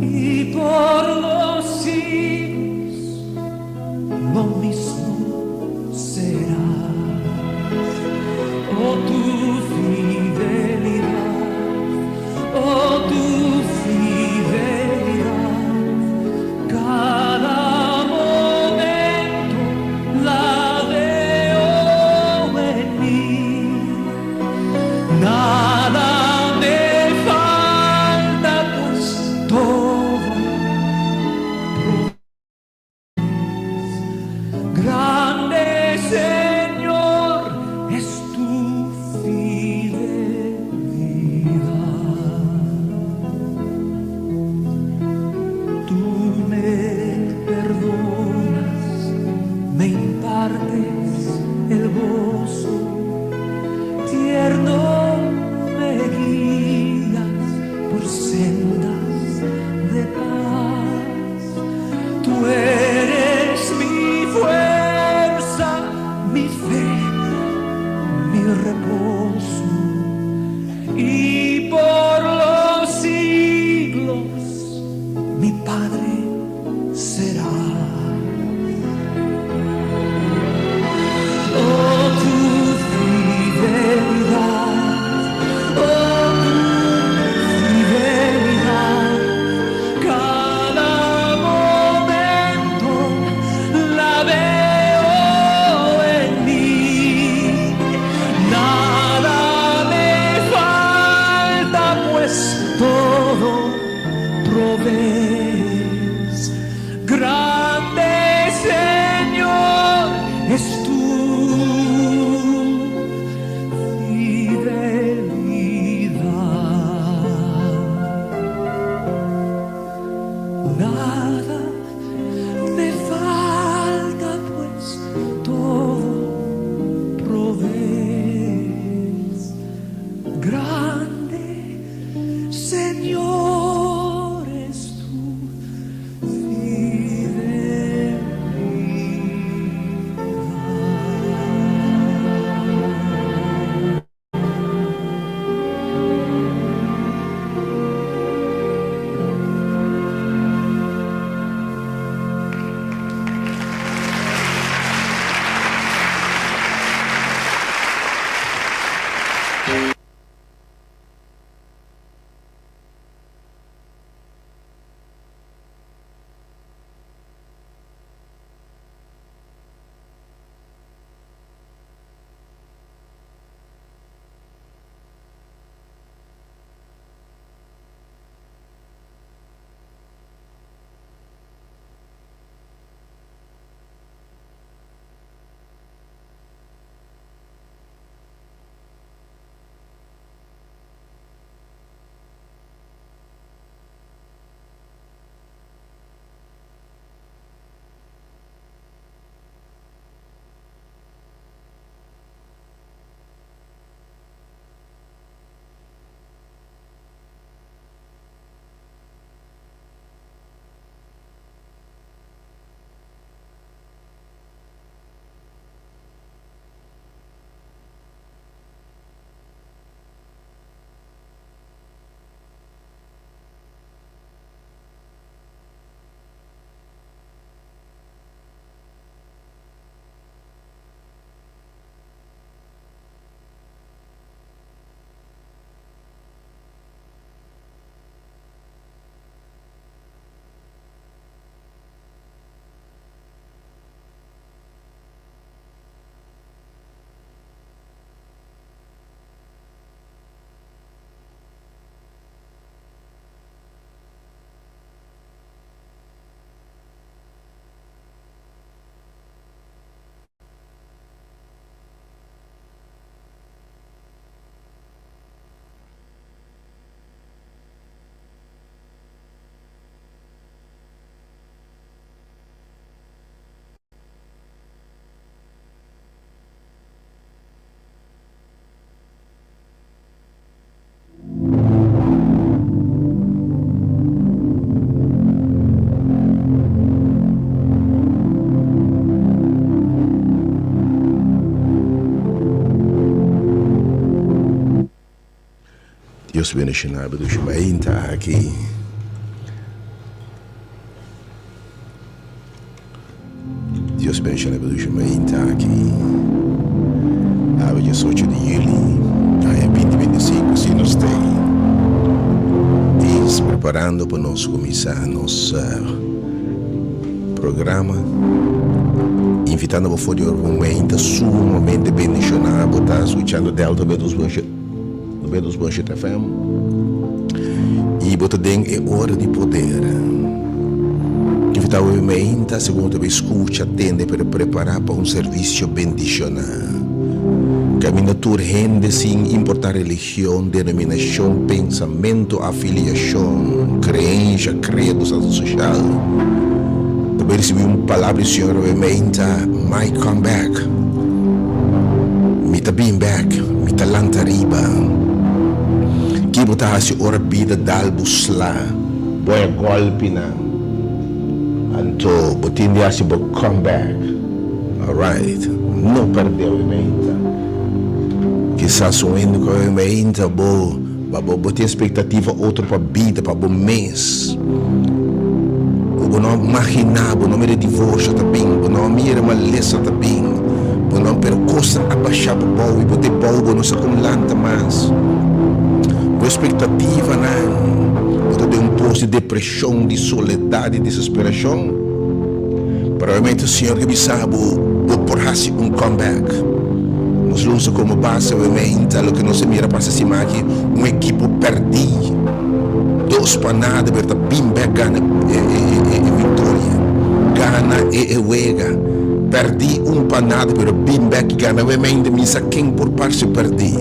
Y por los siglos lo mismo serás. Oh tu fidelidad, oh tu fidelidad, cada momento la veo en mí. Nada me falta, pues todo provees. Grande Señor es tu fidelidad. Tú me perdonas, me impartes el gozo, tierno me guías por sendas de paz. Tú eres mi fuerza, mi fe, mi reposo. Y por los siglos mi Padre serás. Oh, tu fidelidad, oh, tu fidelidad, cada momento la veo en mí. Nada me falta, pues todo provees. Grande Señor es tu fidelidad. Nada me falta, pues todo provees. Grande Señor es tu fidelidad. Dios bendiciona bo dushi mainta aki. Dios bendiciona bo dushi mainta aki. Awe diesocho di juli aña binti 25 si nos ta is preparando pa nos cuminsa nos programa invitando bo for di ora un mainta sumamente bendiciona bo ta escuchando Delta 92.7 FM y bo ta den e ora di poder. Invita bo mainta segun bo ta bay scucha, tende pero prepara pa un servicio bendiciona. Caminda tur hende sin importa religion, denominacion, pensamento, afiliacion, creencia, credo, status social ta bay ricibi un palabra di Señor awe mainta, My come back. Mi ta bin bek, mi ta lanta riba. Ki bo ta hasi ora bida dal bo sla, bo e golpinan? Anto bo tin di hasi bo come back. Alright, no perde awe meinta. Kisas un hende ku awe meinta bo, bo bo tin expectativa otro pa bida, pa bo mes. Ku bo no a maginá, bo no mira divorsio ta bin, bo no a mira malesa ta bin, bo no, pero kosnan a bashá pa bou i bo te bou, bo no sa kon lanta mas. Bo espektativanan, bo ta den un pos di depreshon, di soledat, di desesperashon. Pero obviamente Señor ke bisa bo, bo por hasi un comeback. Nos lo usa komo base obviamente loke nos a mira pasa siman aki, un ekipo pèrdí dos pa nada pero ta bin bèk gana e viktoria, gana e wega. Pèrdí un pa nada pero bin bèk i gana. Obviamente mi sa ken por parse pèrdí,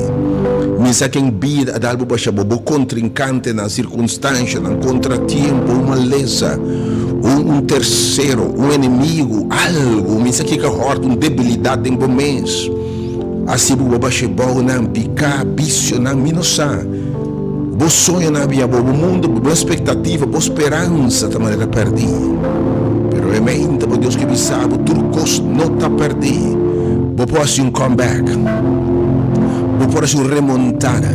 mi sa ken bida a dal bo basha bo, bo kontrinkantenan, sirkunstanshanan, kontratiempo, un malesa. Un un tersero, un enemigu, algu, mi sa kiko hòrt, un debilidat den bo mes. Hasi bo bo basha e bounan, piká, bisionan, mi no sa. Bo soñonan a bia bo, bo mundu, bo espektativa, bo speransa ta manera pèrdí. Pero e meinta bo Dios ke bisa bo tur kos no ta pèrdí. Bo por hasi un comeback. Bo por hasi un remontada.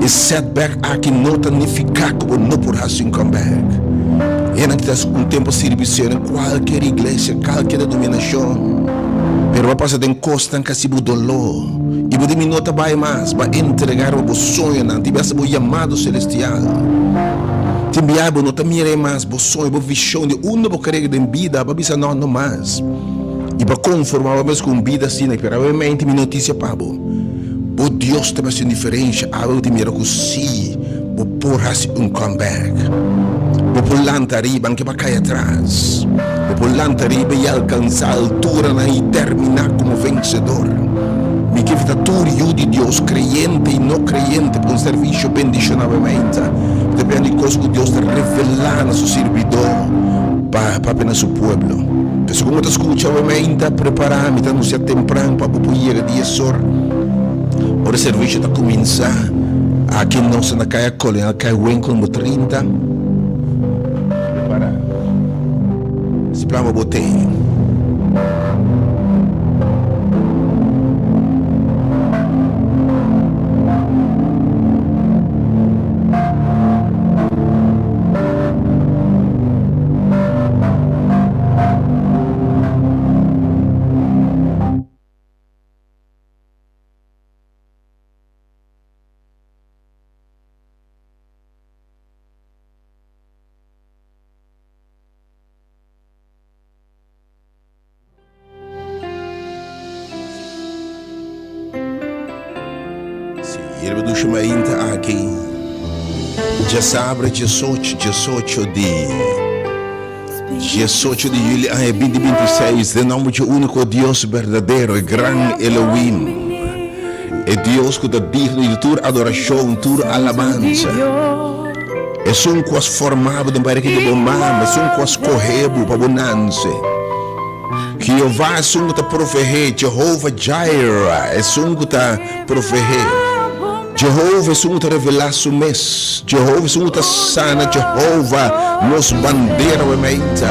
E setback aki no ta nifiká ku bo no por hasi un comeback. Hendenan ki ta un tempu a sirbi Señor den kualker iglesia, kalker denominashon, pero bo a pasa den kosnan ku a hasi bo doló i bo di mi no ta bai mas, bo a entregá riba bo soñonan, tin biaha bo yamado selestial. Tin biaha bo no ta mira e mas, bo soño, bo vishon di unda bo kere den bida, bo a bisa no, no mas. I bo a konformá bo mes ku un bida asina. Pero awe mente mi notisia pa bo. Bo Dios ta hasi un diferensha awe bo tin mira ku si bo por hasi un comeback. Bo por lanta ariba anke bo a kai atras. Bo por lanta ariba i alkansa alturanan i termina komo vensedor. Mi ke invita tur yu di Dios, kreyente i no kreyente, pa un servisio bendishona awe mainta. Mi ta pia di kos ku Dios ta revelá na su sirbidó pa papia na su pueblo. Pasobra ku bo ta skucha awe mainta, prepará, mi ta anunsiá tempran pa bo por yega dies or. Ora e servisio ta kuminsá, aki nos ta na Kaya Kolonel Kai Winkel number 30. Prepará. Si plan pa bo tei. Si, yerba dushi mainta aki. Djasabra 18, 18 di 18 di juli aña 2026, den nomber dje úniko Dios berdadero, e gran Elohim, e Dios ku ta digno di tur adorashon, tur alabansa. Esun ku a forma bo den barika di bo mama, esun ku a skohe bo pa bo nanse. Jehová esun ku ta provehé, Jehová Jireh, esun ku ta provehé. Jehová esun ku ta revelá su mes, Jehová esun ku ta sana, Jehová nos bandera we meita.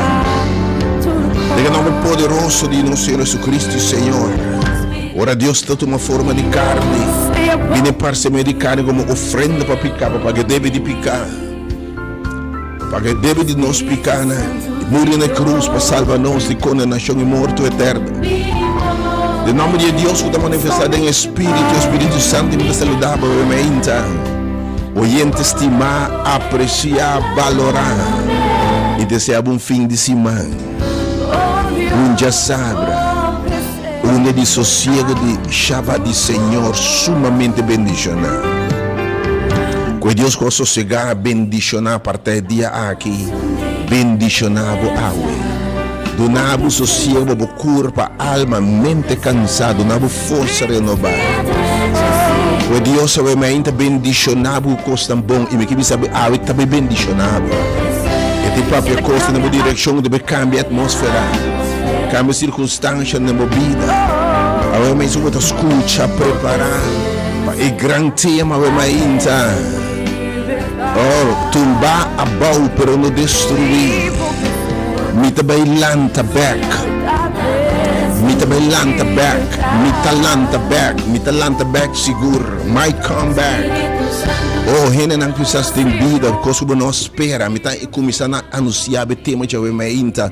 Den e nomber poderoso di nos Señor Jesucristo y Señor. Ora Dios ta tuma forma di carni, bini parce medio di carni como ofrenda pa pica, pa paga e debe di pica, paga e debe di nos picanan. Muri na e krus pa salba nos di kondenashon i morto eterno. Den nòmber di e Dios ku ta manifestá den e Spiritu, e Spiritu Santu, mi ta saludá bo awe mainta. Oyente stimá, apresiá, balorá i deseá bo un fin di siman, un djasabra, un dia di sosiego di Shabat di Señor sumamente bendishoná. Ku e Dios ku a sosegá, bendishoná parta e dia aki, bendishoná bo awe. Duna bo sosiego, bo kurpa, alma, mente kansá, duna bo forsa renobá. Ku e Dios awe mainta bendishoná bo ku kosnan bon, i mi ke bisa bo awe ta bai bendishoná bo. E tin papia kosnan den bo direkshon ku ta bai kambia atmósfera, kambia sirkunstanshanan den bo bida. Awe mainta bo ta skucha, prepará pa e gran tema awe mainta. Oh, tumba abou pero no destruí. Mi ta bai lanta bek. Mi ta bai lanta bek. Mi ta lanta bek. Mi ta lanta bek sigur. My comeback. Oh, hendenan kisas den bida, kos ku bo no a spera. Mi ta kuminsá na anunsiá bo e tema djawe mainta.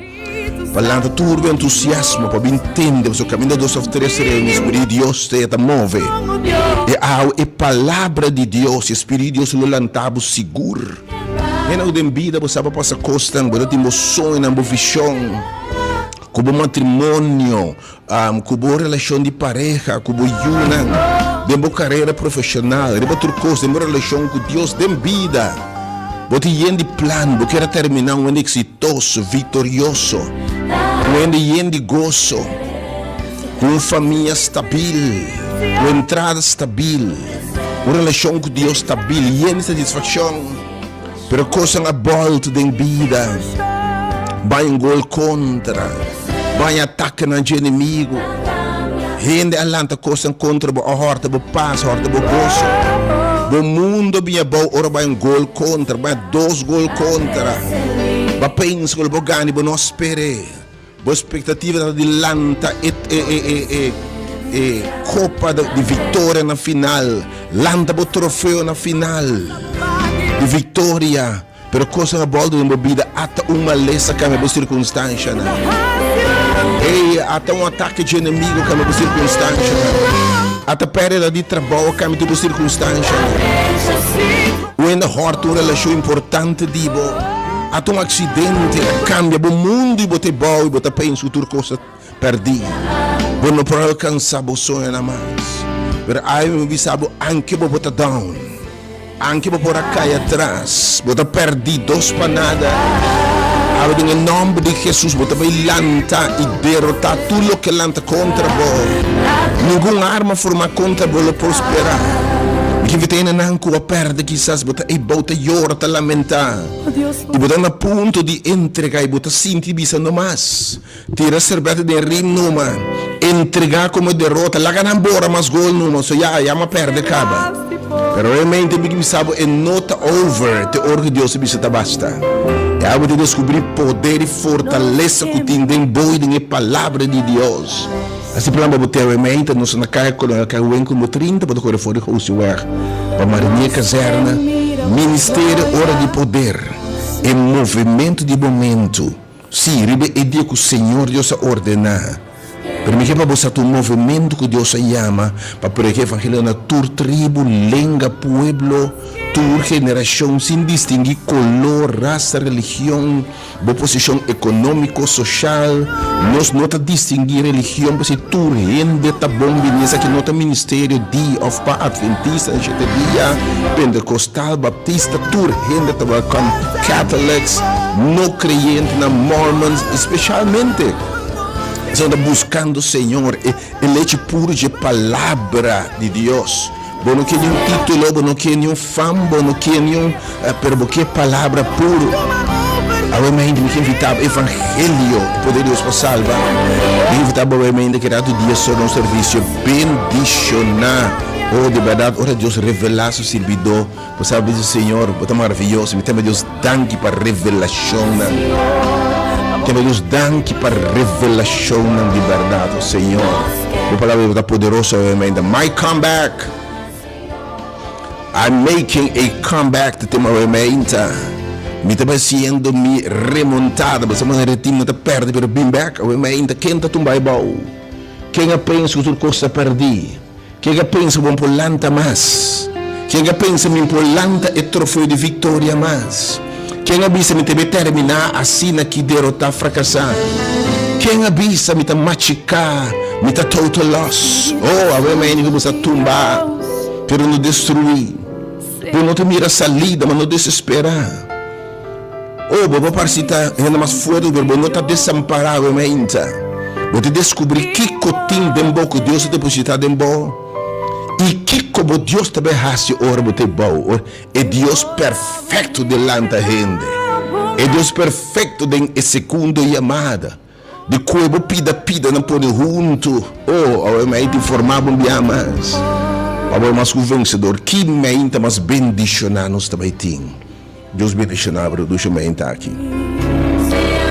Pa lanta tur bo entusiasmo pa bin tende, pasobra kaminda dos òf tres reuni, Spiritu di Dios ta ta move. E awe e Palabra di Dios, e Spiritu di Dios lo lanta bo sigur. Hende ku den bida bo sa pa pasa kosnan, bo ta tin bo soñonan, bo vishon, ku bo matrimonio, ku bo relashon di pareha, ku bo yunan, den bo karera profeshonal, riba tur kos, den bo relashon ku Dios, den bida. Bo tin yen di plan, bo kier a terminá un hende eksitoso, viktorioso, un hende yen di goso, ku un famia stabil, un entrada stabil, un relashon ku Dios stabil, yen di satisfakshon. Pero kosnan a bòltu den bida, bai un gol kontra, bai atakenan dje enemigu. Hende a lanta kosnan kontra bo, a hòrta bo pas, a hòrta bo goso. Bo mundu a bini abou ora bai un gol kontra, bai dos gol kontra. Bo a pensa ku lo bo gana i bo no a sper'é. Bo expectativa ta di lanta e e e e e e copa di victoria na final, lanta bo trofeo na final di victoria, pero cosnan a boldo den bo bida, ata un malesa cambia bo circunstancianan. Ey, ata un atake dje enemigo cambia bo circunstancianan. Ata pérdida di trabou a cambia tur bo circunstancianan. Un hende hòrta un relashon importante di bo, ata un aksidente a kambia bo mundu i bo ta e bou i bo ta pensa ku tur kos ta pèrdí. Bo no por alkansá bo soñonan mas. Pero awe mi bisa bo, anke bo por ta down, anke bo por a kai atras, bo ta pèrdí dos pa nada, awe den e nòmber di Hesus bo ta bai lanta i derotá tur loke lanta kontra bo. Ningun arma formá kontra bo lo prosperá. Mi ke invitá hendenan ku a pèrdè kisas bo ta ei bou ta yora, ta lamentá i bo ta na punto di entregá i bo ta sinti bisa no mas. Tira serbèta den rim numa, entregá komo derota, laga nan bora mas gol numa, so ya, ya m'a pèrdè kaba. Pero realmente mi ke bisa bo e no ta over te ora ku Dios a bisa ta basta. E abo ta deskubrí poder i fortalesa ku tin den bo i den e Palabra di Dios. Así plan pa bo te awe meinta nos na kaya Kolonel Kaiwenko numero 30 bo ta kore for di Hosiweg pa Marinier Kazerne, Ministerio Ora di Poder, e movimento di momento, sí, riba e dia ku Señor Dios a ordená. Pero mi ke pa bo sa ta un movimento ku Dios a yama pa prediká evangelio na tur tribu, lenga, pueblo, tur generashon, sin distinguí koló, rasa, religion. Bo posishon ekonómiko, soshal, nos no ta distinguí religion pasobra tur hende ta bon bini. Esaki no ta ministerio di òf pa Adventista den shete dia, Pentekostal, Baptista, tur hende ta welcome, Catholics, no kreyentenan, Mormons, i speshalmente esnan ku ta buskando Señor, e lechi puru dje Palabra di Dios. Bo no ke niun título, bo no ke niun fam, bo no ke niun, pero bo ke palabra puro. Awe mainta mi ke invitá bo evangelio, e poder di Dios pa salba. Mi ke invitá bo awe mainta keda tur dia solo un servisio bendishoná. Oh, di bèrdat ora Dios revelá su sirbidó, bo sa bo bisa, Señor, bo ta maraviyoso. Mi ta yama Dios danki pa revelashonnan. Mi ta yama Dios danki pa revelashonnan di bèrdat, oh Señor. Bo palabra ta poderoso awe mainta. My comeback. I'm making a comeback ta tema awe mainta. Mi ta bai hasiendo mi remontada. Bo sa manera e team no ta perde pero bin bek. Awe mainta ken ta tumba abou? Ken a pensa ku tur kos ta perdí? Ken a pensa bo por lanta mas? Ken a pensa mi por lanta e trofeo di viktoria mas? Ken a bisa mi ta bai terminá asina ki derotá, frakasá? Ken a bisa mi ta machiká, mi ta total loss? Oh, awe mainta ku bo sa tumba pero no destruí. Bo no ta mira salida, ma no desesperá. Oh, bo por parsi ta hende mas fuerte, pero bo no ta desampará awe mainta. Bo ta deskubrí kiko tin den bo ku Dios a depositá den bo i kiko bo Dios ta bai hasi ora bo ta e bou. E Dios perfekto den lanta hende. E Dios perfekto den e sekundo yamada. Di kue bo pida pida nan pone huntu. Oh, awe mei tin forma bo un bia mas. Pa bo mas ku vensedor. Ki meinta mas bendishoná nos ta bai tin. Dios bendishoná bo Rodusha meinta aki.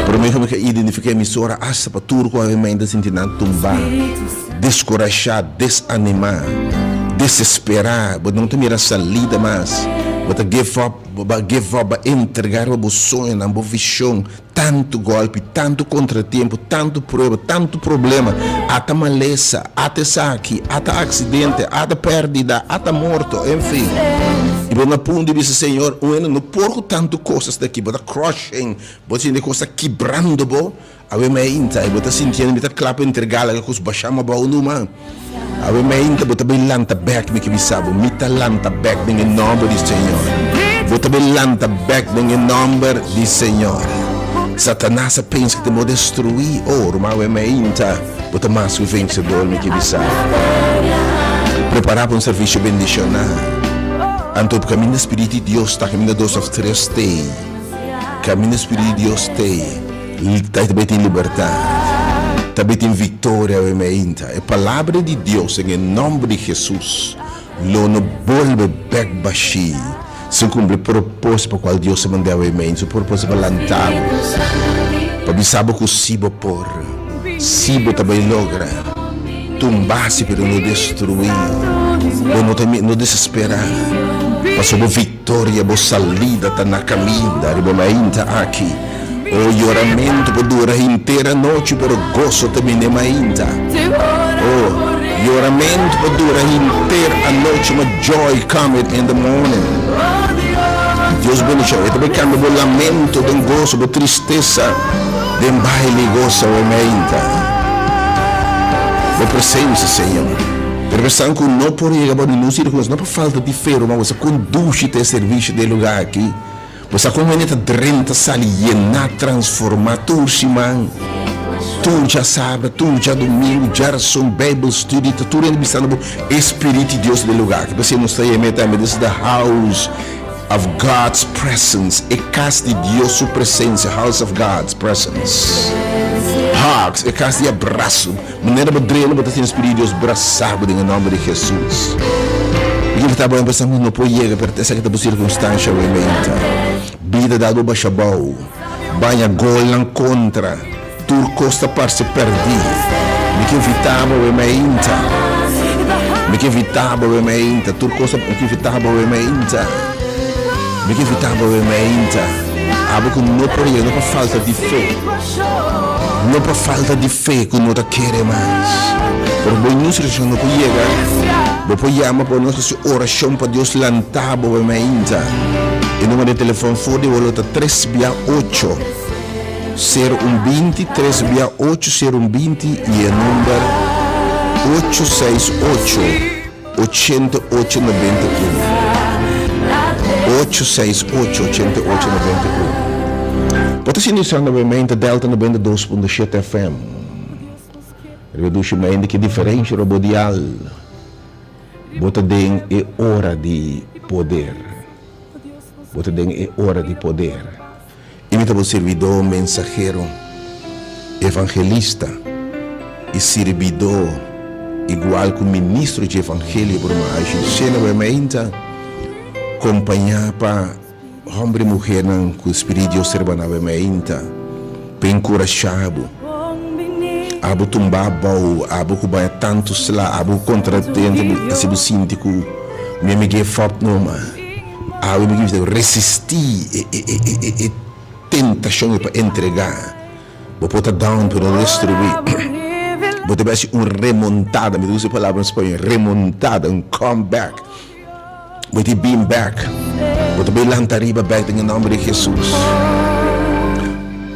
Promé ku mi ka identifiká emisora asta pa tur ku awe meinta sinti nan tumbá, deskurashá, desanimá, desesperá. Bo no ta mira salida mas. Bo ta give up, bo a give up, bo a entregá riba bo soñonan, bo vishon. Tantu gòlpi, tantu kontratiempo, tantu prueba, tantu problema, ata malesa, ata esaki, ata aksidente, ata pèrdida, ata morto, enfin. I bo na punto di bisa, Señor, un hende no por ku tantu kos asta aki, bo ta crushing, bo ta sinti kos ta kibrando bo, awe meinta i bo ta sintiendo mi ta kla pa entregá laga kos bashá mi abou numa. Awe mainta bo ta bay lanta bek, mi ke bisa bo, mi ta lanta bek den e nomber di Señor. Bo ta bay lanta bek den e nomber di Señor. Satanas a pensa ku ta bo destrui, oh ruman awe mainta bo ta mas ku vencedor, mi ke bisa bo. Prepara pa un servicio bendiciona. Anto kaminda Spiritu di Dios ta, kaminda dos of tres t'ey, kaminda Spiritu di Dios t'ey. Ta bay tin libertad. Ta bay tin victoria awe meinta. E palabra di Dios den e nomber di Jesus lo no bolbe bek bashi sin cumpli e proposito pa cual Dios a manda awe meinta. Su proposito pa lanta bo, pa bisa bo cu si bo por, si bo ta bay logra. Tumba si pero no destrui. Bo no ta no desespera pasobra bo victoria, bo salida ta na caminda riba e mainta aki. O yoramentu por dura henter anochi, pero goso ta bini mainta. O yoramentu por dura henter anochi, ma joy cometh in the morning. Dios bendicion. E ta bay cambia bo lamento den goso, bo tristesa den baile y goso awe mainta. Bo presencia, Señor. Pero pensando cu no por yega bo ningun circunstancia, no pa falta di fe, ruman, bo sa con dushi ta e servicio den e lugar aki. Bo sa kon hende ta drenta sali yená, transformá tur siman, tur djasabra, tur djadumingu, djarason, Bijbel study, ta tur hende bisando bo e Spirit di Dios den lugá aki. P'esei nos ta yam'é tambe this is the house of God's presence, e kas di Dios su presensia, house of God's presence. Hugs, e kas di abraso. Manera bo drenta bo ta sinti Spirit di Dios brasa bo den e nomber di Jesus. Mi kier ta bo empesa mi no por yega pero esaki ta bo circunstancia awe meinta. Bida dal bo basha bou, baña golnan contra, tur cos ta parce perdi. Mi kier invita bo awe meinta. Mi kier invita bo awe meinta, tur cos ta mi kier invita bo awe meinta. Mi kier invita bo awe meinta. Abo cu no por yega no pa falta di fe. No pa falta di fe ku no ta kere mas. Pero bo niun situashon no por yega, bo por yama pa nos hasi orashon pa Dios lanta bo mainta. E numero di telefòn for di bo lo ta tres bia ocho, sero un binti, tres bia ocho, sero un binti i e number ocho seis ocho, 88 91. 868 88 91. Bo ta sintonizando nuevamente Delta 92.7 FM. Riba dushi mente ki diferencia riba bo dial. Bo ta den e ora di poder. Bo ta den e ora di poder. I mi ta bo sirbidó, mensahero, evangelista i sirbidó igual ku ministro dje evangelio por mashi shena bo e mainta kompañá pa hòmber i muhernan ku Spirit di Dios ta riba nan bo e mainta pa enkurashá bo. Abo tumbá abou, abo ku baña tantu sla, abo ku kontra tenta bo hasi bo sinti ku mi a mi give up numa. Awe mi kier resistí e e e e e tentashon ei pa entregá. Bo por ta down pero no destruí. Bo ta bai hasi un remontada, mi ta usa e palabra na spañol, remontada, un comeback. Bo ta bin bek. Bo ta bai lanta riba bek den e nomber di Jesus.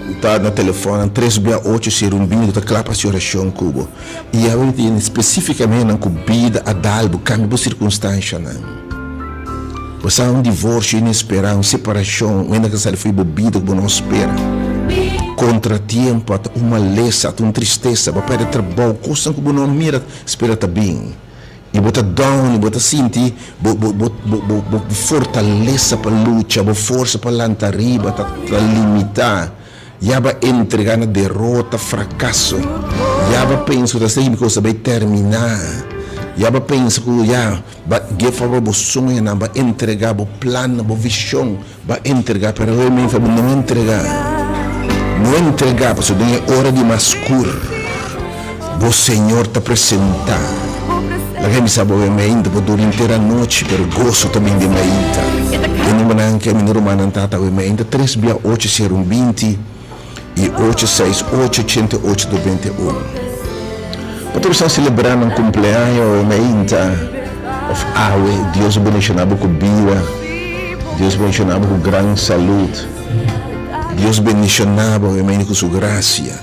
Ku ta na telefonnan tres bia ocho sero un bini ku ta kla pa hasi orashon ku bo. I awe mi ta yende spesifikamentenan ku bida a dal bo, kambia bo sirkunstanshanan. Bo sa un divorsio inesperá, un separashon, un hende ku a sali for di bo bida ku bo no a spera. Kontratiempo, ata un malesa, ata un tristesa, bo a pèrdè trabou, kosnan ku bo no a mira spera ta bin. I bo ta down i bo ta sinti bo bo bo bo bo bo fortalesa pa lucha, bo forsa pa lanta riba ta ta limitá. Ya bo a entregá na derota, frakaso. Ya bo a pensa ku ta asina mi kos ta bai terminá. Ya bo a pensa ku ya bo a give up bo soñonan, bo a entregá bo plannan, bo vishon, bo a entregá. Pero awe mi fa bo no entregá. No entregá pasobra den e ora di mas skur. Bo Señor ta presentá. Laga mi sa bo e mainta por dura henter anochi, pero goso ta bin den mainta. E numbernan ke mi rumannan ta ta e mainta, tres bia ocho sero un binti i ocho seis ocho ochenta i ocho noventa i un. Pa tur esnan selebrá nan kumpleaño e mainta òf awe, Dios a bendishoná bo ku bida, Dios a bendishoná bo ku gran salud, Dios bendishoná bo e mainta ku su grasia.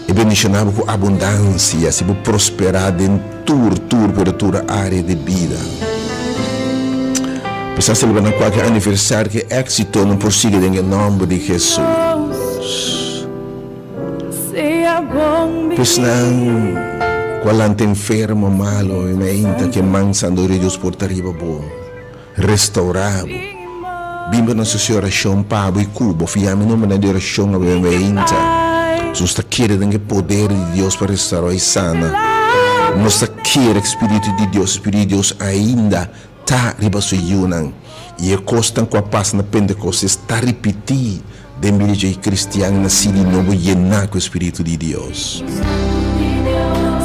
E bendishoná bo ku abundansia si bo prosperá den tur, tur, pero tur área di bida. Bo sa selebrá nan kualke aniversario ku e éksitonan por sigui den e nòmber di Hesus. Pues nan ku a lanta enfermo, malo, i mainta ku e man santo di Dios por ta riba bo. Restaurá bo. Bin pa nos hasi orashon pa bo i ku bo. Fia mi nombernan di orashon awe meinta. Nos ta kere den e poder di Dios pa restaurá i sana. Nos ta kere ku Spiritu di Dios, Spiritu di Dios ainda ta riba su yunan. I e kosnan ku a pasa na Pentekostes ta ripití Den bida dje kristian nasí di nobo yená ku e spiritu di Dios.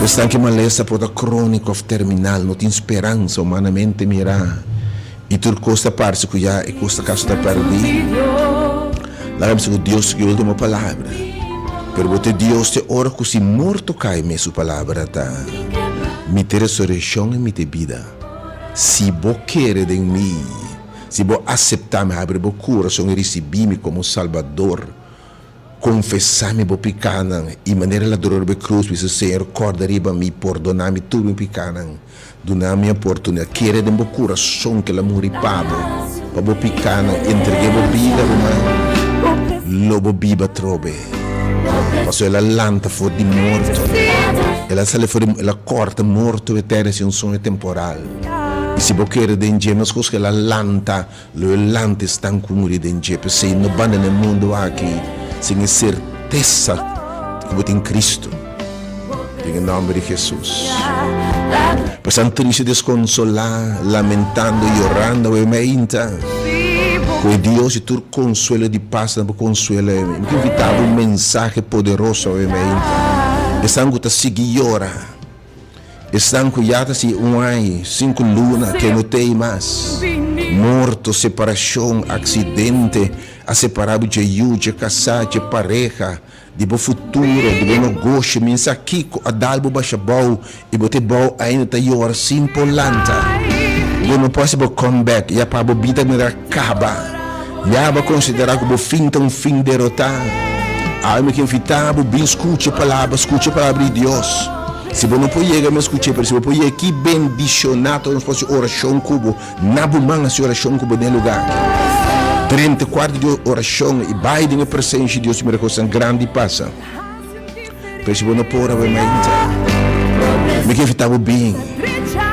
Esnan ku e malesa por ta króniko òf terminal no tin speransa humanamente mirá i tur kos ta parse ku ya e kos ta kaso ta pèrdí. Laga bisa ku Dios tin e último palabra, pero bo ta e Dios te ora ku si morto kai mes su palabra ta, Mi ta e resurekshon i mi ta e bida. Si bo kere den mi. Si bo aseptá mi, habri bo kurason i risibí mi komo Salbador, konfesá mi bo pikánan i manera el a dura riba e krus bisa, Señor, kòrda riba mi, pordoná mi tur mi pikánan, duna mi oportunidat, kere den bo kurason ku el a muri pa bo, pa bo pikánan, entreg'é bo bida, ruman, lo bo biba atrobe. Pasobra el a lanta for di morto, el a sali for di, el a kòrta morto eterno, si un soño temporal. I si bo kere den dje, meskos ku el a lanta, lo e lanta esnan ku muri den dje. P'esei no banda na e mundu aki sin e sertesa ku bo tin Kristu. Den e nòmber di Hesus. Pa esnan tristu, deskonsolá, lamentando, yorando awe mainta, ku e Dios di tur konsuelo di pas nan por konsuela e. Mi ta invitá bo un mensahe poderoso awe mainta. Esnan ku ta sigui yora. Esnan ku ya ta sigui un aña, sinku luna ke no t'ei mas. Morto, separashon, aksidente a separá bo dje yu, dje kasá, dje pareha, di bo futuro, di bo nogoshi. Mi sa kiko a dal bo basha bou i bo te bou ainda ta yora sin por lanta. Bo no por hasi bo comeback ya pa bo bida mira kaba. Ya bo a konsiderá ku bo fin ta un fin derotá. Awe mi ke invitá bo bin skucha e palabra, skucha e palabra di Dios. Si bo no por yega mi a skuch'é, pero si bo por yega ki bendishoná ta nos por hasi orashon ku bo, na bo man hasi orashon ku bo den e lugá aki. Drenta e kuarto di orashon i bai den e presensia di Dios i mira kosnan grandi pasa. Pero si bo no por awe mainta, mi ke invitá bo bin.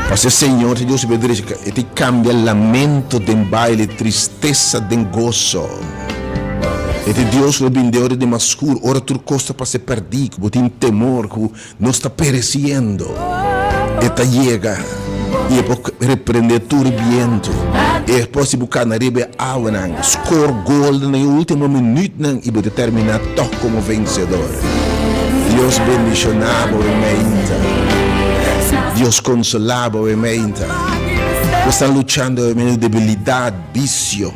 Pasobra e Señor ta Dios riba e derecha, e ta kambia lamento den baile, tristesa den goso. E ta Dios ku ta bin den ora di mas skur, ora tur kos ta parse pèrdí, ku bo tin temor ku nos ta peresiendo. E ta yega i e por reprendé tur bientu. E por hasi bo kana riba e awanan, skor gol na e último minütnan i bo ta terminá tòg komo vensedor. Dios bendishoná bo e meinta. Dios konsolá bo e meinta. Ku esnan luchando awe mainta debilidat, bisio,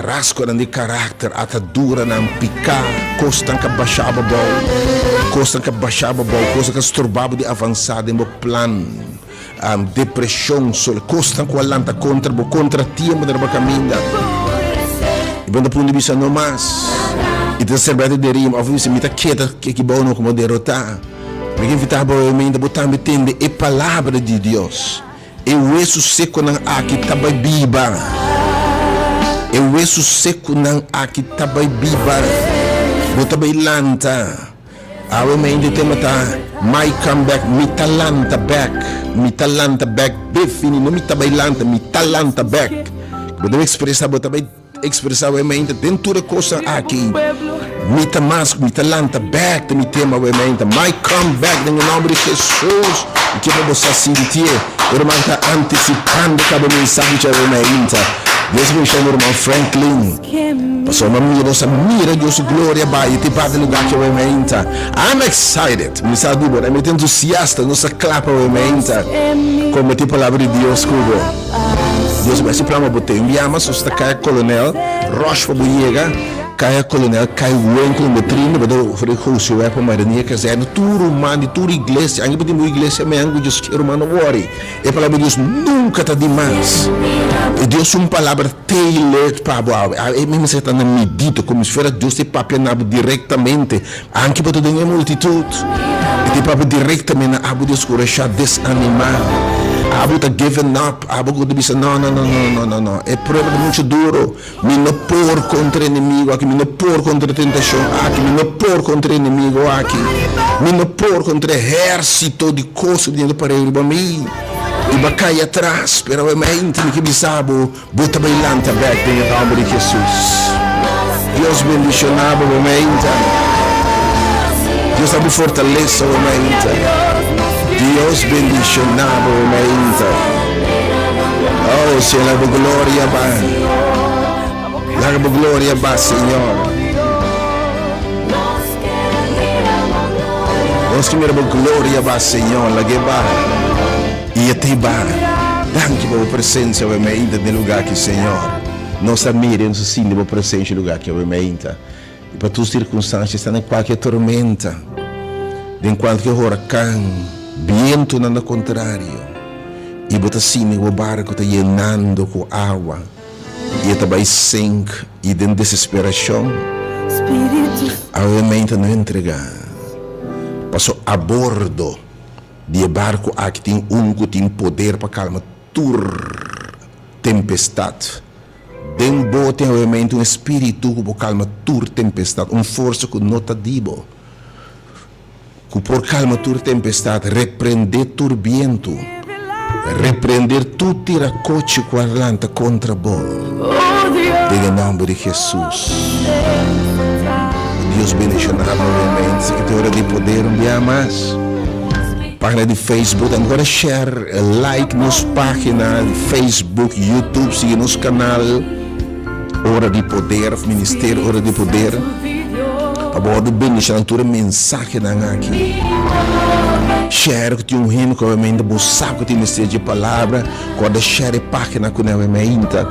rasgonan di karakter, ataduranan, piká, kosnan ku a basha bo abou, kosnan ku a basha bo abou, kosnan ku a stroba bo di avansá den bo plan, depreshon, kosnan ku a lanta kontra bo, kontra tiempo den bo kaminda. I bo ta punta bisa no mas. I ta serbete di rima òf bisa mi ta keda aki bou no komo derotá. Mi ke invitá bo awe bo tambe tende e palabra di Dios. E wesu sekonan aki ta bai biba. E wesu sekonan aki ta bai biba. Bo ta bai lanta. Awe mainta e tema ta My comeback, mi ta lanta bek. Mi ta lanta bek defini, no mi ta bai lanta, mi ta lanta bek. Bo debe expresa, bo ta bai Expresa awe mainta den tur e kosnan aki. Mi ta mas ku mi ta lanta bek ta mi tema awe mainta. My come back den e nomber di Jesus. Mi ke pa bo sa sintié. E ruman ta antisipando kaba mensahe dje awe mainta. Dios bendicion mi ruman Franklin. Pasobra mi mira nos a mira Dios su gloria bai i te bati lugar ki awe mainta. I'm excited. Mi sa di bo, mi ta entusiasta. Nos ta kla pa awe mainta komparti palabra di Dios ku bo. Dios bai si plan pa bo te un biaha mas nos ta kaya Kolonel Rush pa bo yega kaya Kolonel kai wenkel number trinta bo ta ofrece Josué pa Marinier Kazerne tur ruman di tur iglesia anke bo tin bo iglesia mean ku Dios kier ruman no wori e palabra di Dios nunka ta di mas e Dios un palabra tailored pa bo awe e mensahe ta na midito komo si fuera Dios te papia na bo direktamente Anke bo ta den e multitut, e ta papia direktamente na abo deskurashá, desanimá. Abo ta given up, abo ku ta bisa, No, no, no, no, no, no, no, e prueba ta muchu duru. Mi no por kontra e enemigu aki, mi no por kontra e tentashon aki, mi no por kontra e enemigu aki, mi no por kontra e ehérsito di kos ku ta par'é riba mi. I bo a kai atras, pero awe mainta mi ke bisa bo, Bo ta bai lanta bek den e nomber di Jesus. Dios bendiciona bo bo meinta. Dios da bo fortalesa bo meinta. Dios bendiciona bo bo meinta. Oh, Señor, laga bo gloria ba. Laga bo gloria ba, Señor. Nos ke mira bo gloria ba, Señor. Lag'e ba. I e ta hiba. Danki pa bo presencia awe meinta den lugar aki, Señor. Nos a mira i nos a sinti bo presencia den lugar aki awe meinta. I pa tur circunstancia esta den cualkier tormenta, den cualkier horacan, bientonan ta contrario, i bo ta sinti bo barco ta yenando cu awa i e ta bay sink i den desesperacion, awe meinta no entrega. Paso abordo. Di e barku aki tin un ku tin poder pa kalma tur tempestat. Den bo tin awemente un espiritu ku por kalma tur tempestat, un forsa ku no ta di bo, ku por kalma tur tempestat, reprendé tur bientu, reprender tur tirakochi ku a lanta kontra bo. Den e nòmber di Hesus. Dios bendiciona bo awemente. Si ke ta ora di poder un bia mas. Pagina di Facebook ancora share like nos pagina di Facebook, YouTube, sigui nos canal Ora di Poder of Ministerio Ora di Poder pa bo wordo bendiciona tur e mensahenan aki. Share cu tin un hende cu awemente bo sa cu tin mester dje palabra, corda share e pagina cu ne awemente.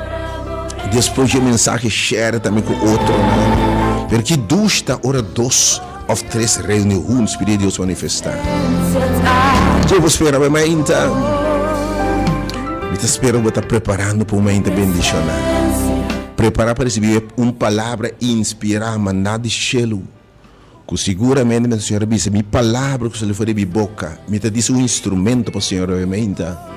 Despues dje mensahe share tambe cu otronan. Pero ki dushi ta ora dos Of tres reuni hunts pidi Dios manifesta. Dje bo spera bo mainta? Mi ta spera bo ta preparando pa un mainta bendiciona. Prepara pa ricibi un palabra inspira manda di shelu cu siguramente mi Señor a bisa mi palabra cu sali for di mi boca mi ta disa un instrumento pa Señor awe mainta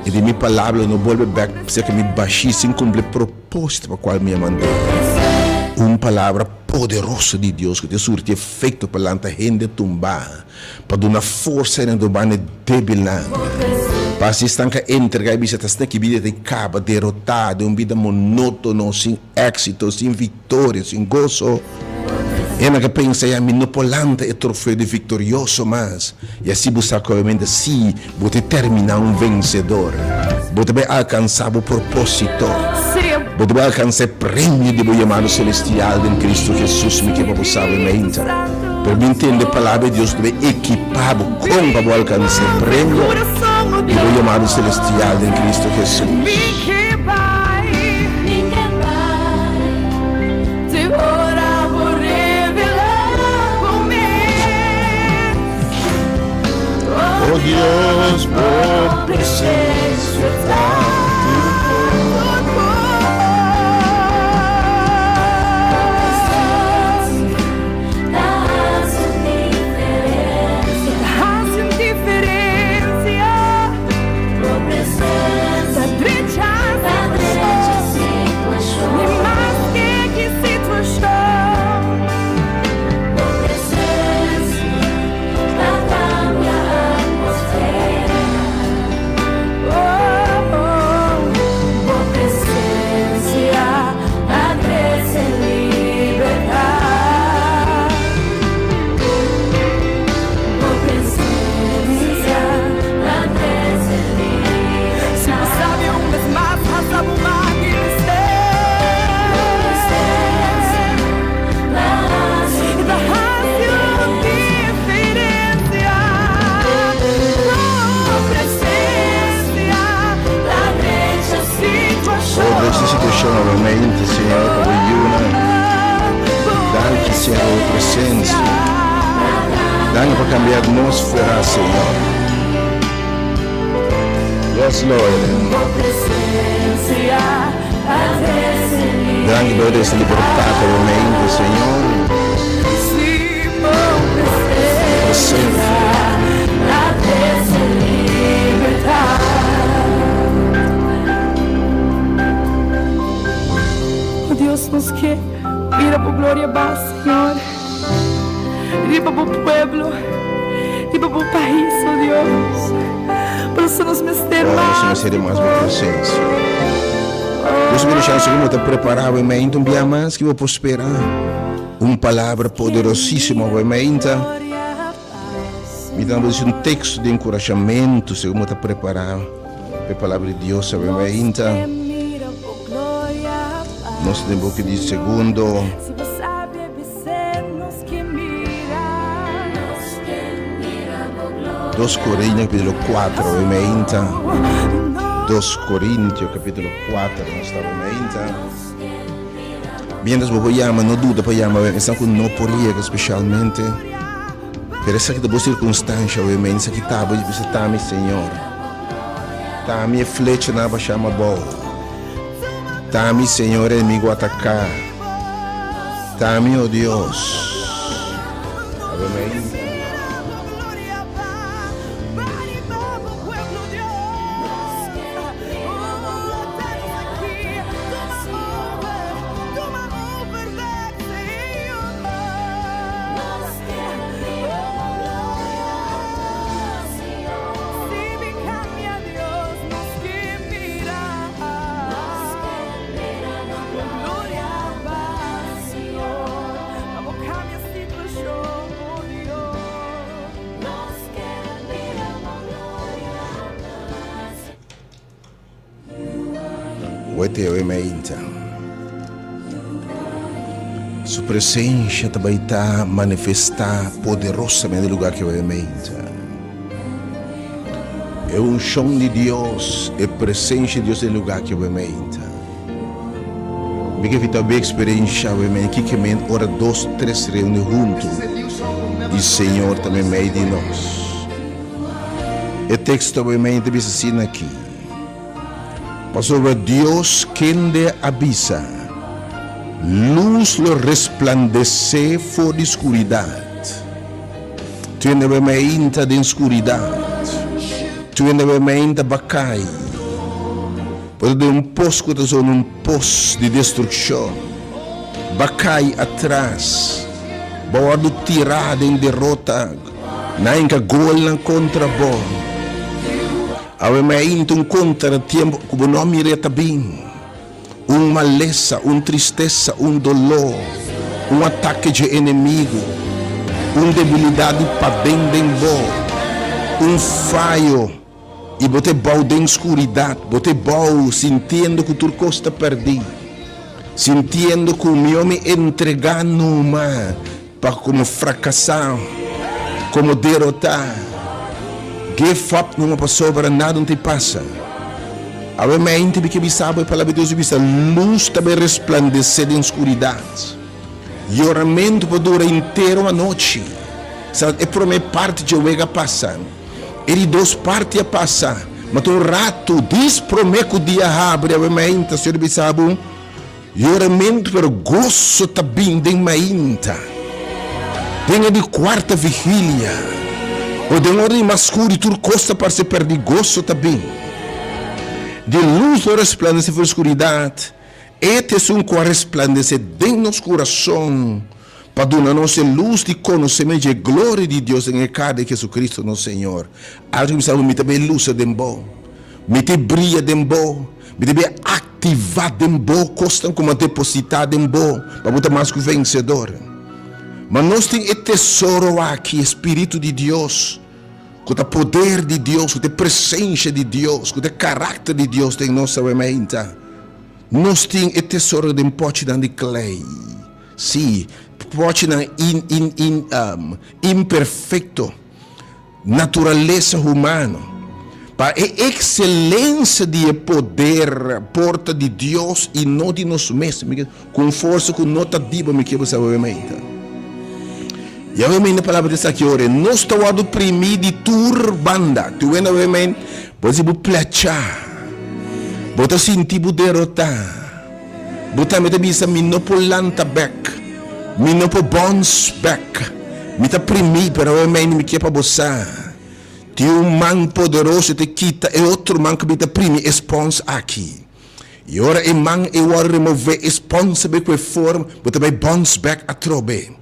y di mi palabra lo no bolbe bek cerca mi bashi sin cumpli proposito pa cual mi a manda. Un palabra. Poderoso di Dios ku ta surti efekto pa lanta hende tumbá, pa duna forsa na dobá n'e débilnan, pa hasi esnan ka entregá i bisa ta asina ki bida ta kaba, derotá den un bida monótono, sin éksito, sin viktoria, sin goso. Hende ka pensa, Ya, mi no por lanta e trofeo di viktorioso mas. I asi bo sa ku obviamente si bo ta terminá un vensedor, bo ta bai alkansá bo propósito. Bo ta bai alkansá e premio di bo yamado selestial den Kristu Hesus. Mi ke pa bo sabi meinta. Pero bin tende e Palabra di Dios ta bai ekipá bo kon pa bo alkansá e premio. Di bo yamado celestial den Cristo Jesus. Oh Dios, bo presencia ta tur Oh, drecha situacion nuevamente, Señor, pa bo yunan. Danki, Señor, pa bo presencia. Danki pa cambia atmósfera, Señor. Yes, Lord. Danki pa bo libertad nuevamente, Señor. Presencia. Oh Dios, nos ke mira bo gloria ba, Señor. Riba bo pueblo, riba bo pais, oh Dios. Por eso nos mester Oh, mas. nos mester di mas bo presencia. Dios bendición, segun bo ta prepara bo mente un bia mas ki bo por spera un palabra poderosísimo bo mente. Mi ta disi un texto di enkurashamentu segun bo ta prepara pa e palabra di Dios bo mente. Nos den buki di segundo. Dos Corintio capítulo 4, we meinta. Dos Corintio capítulo 4, nos ta meinta. Mientras bo llama, no duda pa llama, we esnan ku no por yega especialmente. Pero esaki ta bo circunstancia, we meinta, esaki ta bo, bisa ta mi Señor. Ta mi e flecha na basha ma bou. Ta mi Señor enemigo ataca. Ta mi, oh Dios. Ave meinta. Wete awe mainta. Su presencia ta bai ta manifesta poderosamente den lugar ki awe mainta. E unshon di Dios, e presencia di Dios den lugar ki awe mainta. Mi ke fita bo eksperensha awe men kiko men ora dos tres reuni huntu i Señor ta meimei di nos. E teksto awe men ta bisa asina aki, Pasobra Dios kende a bisa, Lus lo resplandesé for di skuridat. Tuende awe men ta den skuridat, tuende awe men ta bakai. Bo ta den un pos ku ta zona un pos di destrukshon. Ba kai atras. Bo a wòrdu tirá den derota. Nan a hinka golnan kontra bo. Awe mi a hinta un kontratiempo ku bo no a mir'é ta bin. Un malesa, un tristesa, un doló, un atake dje enemigu, un debilidat di paden den bo, un fayo. I bo ta e bou den skuridat, bo ta e bou sintiendo ku tur kos ta pèrdí, sintiendo ku mihó mi entregá numa pa komo frakasá, komo derotá. give up numa pasobra nada no ta pasa. Awe mente mi ke bisa bo e palabra di Dios bisa lus ta bai resplandesé den skuridat. Yoramentu por dura henter un anochi. Sa e promé parti dje wega pasa. E di dos parti a pasa. Ma ta un ratu dis promé ku dia habri awe mainta Señor bisa bo. Yoramentu pero goso ta bin den mainta, den e di kuarta vigilia, o den ora di mas skur i tur kos ta parse pèrdí, goso ta bin. Di lus lo resplandesé for skuridat, E ta esun ku a resplandesé den nos kurason pa duna nos e lus di konosementu dje gloria di Dios den e kara di Jesucristo nos Señor. Algu bisa bo, Mi ta bay lusa den bo, mi ta bria den bo, mi ta bay aktivá den bo kosnan ku mi a depositá den bo pa bo ta mas ku vensedor. Ma nos tin e tesoro aki, e Spiritu di Dios, ku ta poder di Dios, ku ta e presensia di Dios, ku ta e karakter di Dios den nos awe mainta. Nos tin e tesoro den pòchinan di klei. Sí, pòchinan in, in, in, um, imperfekto, naturalesa humano, pa e ekselensia di e poder por ta di Dios i no di nos mes. Mi ke, ku un forsa ku no ta biba, mi ke bo sa awe mainta. I awe mainta palabra di esaki ora, nos ta wòrdu primí di tur banda. Tur wende awe mainta, bo a si bo plechá, bo ta sinti bo derotá. Bo tambe ta bisa, Mi no por lanta bek. Mi no por bòns bek. Mi ta primí, pero awe mei mi ke pa bo sa. Tin un man poderoso ta kita e otro man ku mi ta primi e spòns aki. I ora e man ei wòrdu remové, e spòns ta bai ku e forma, bo ta bai bòns bek atrobe.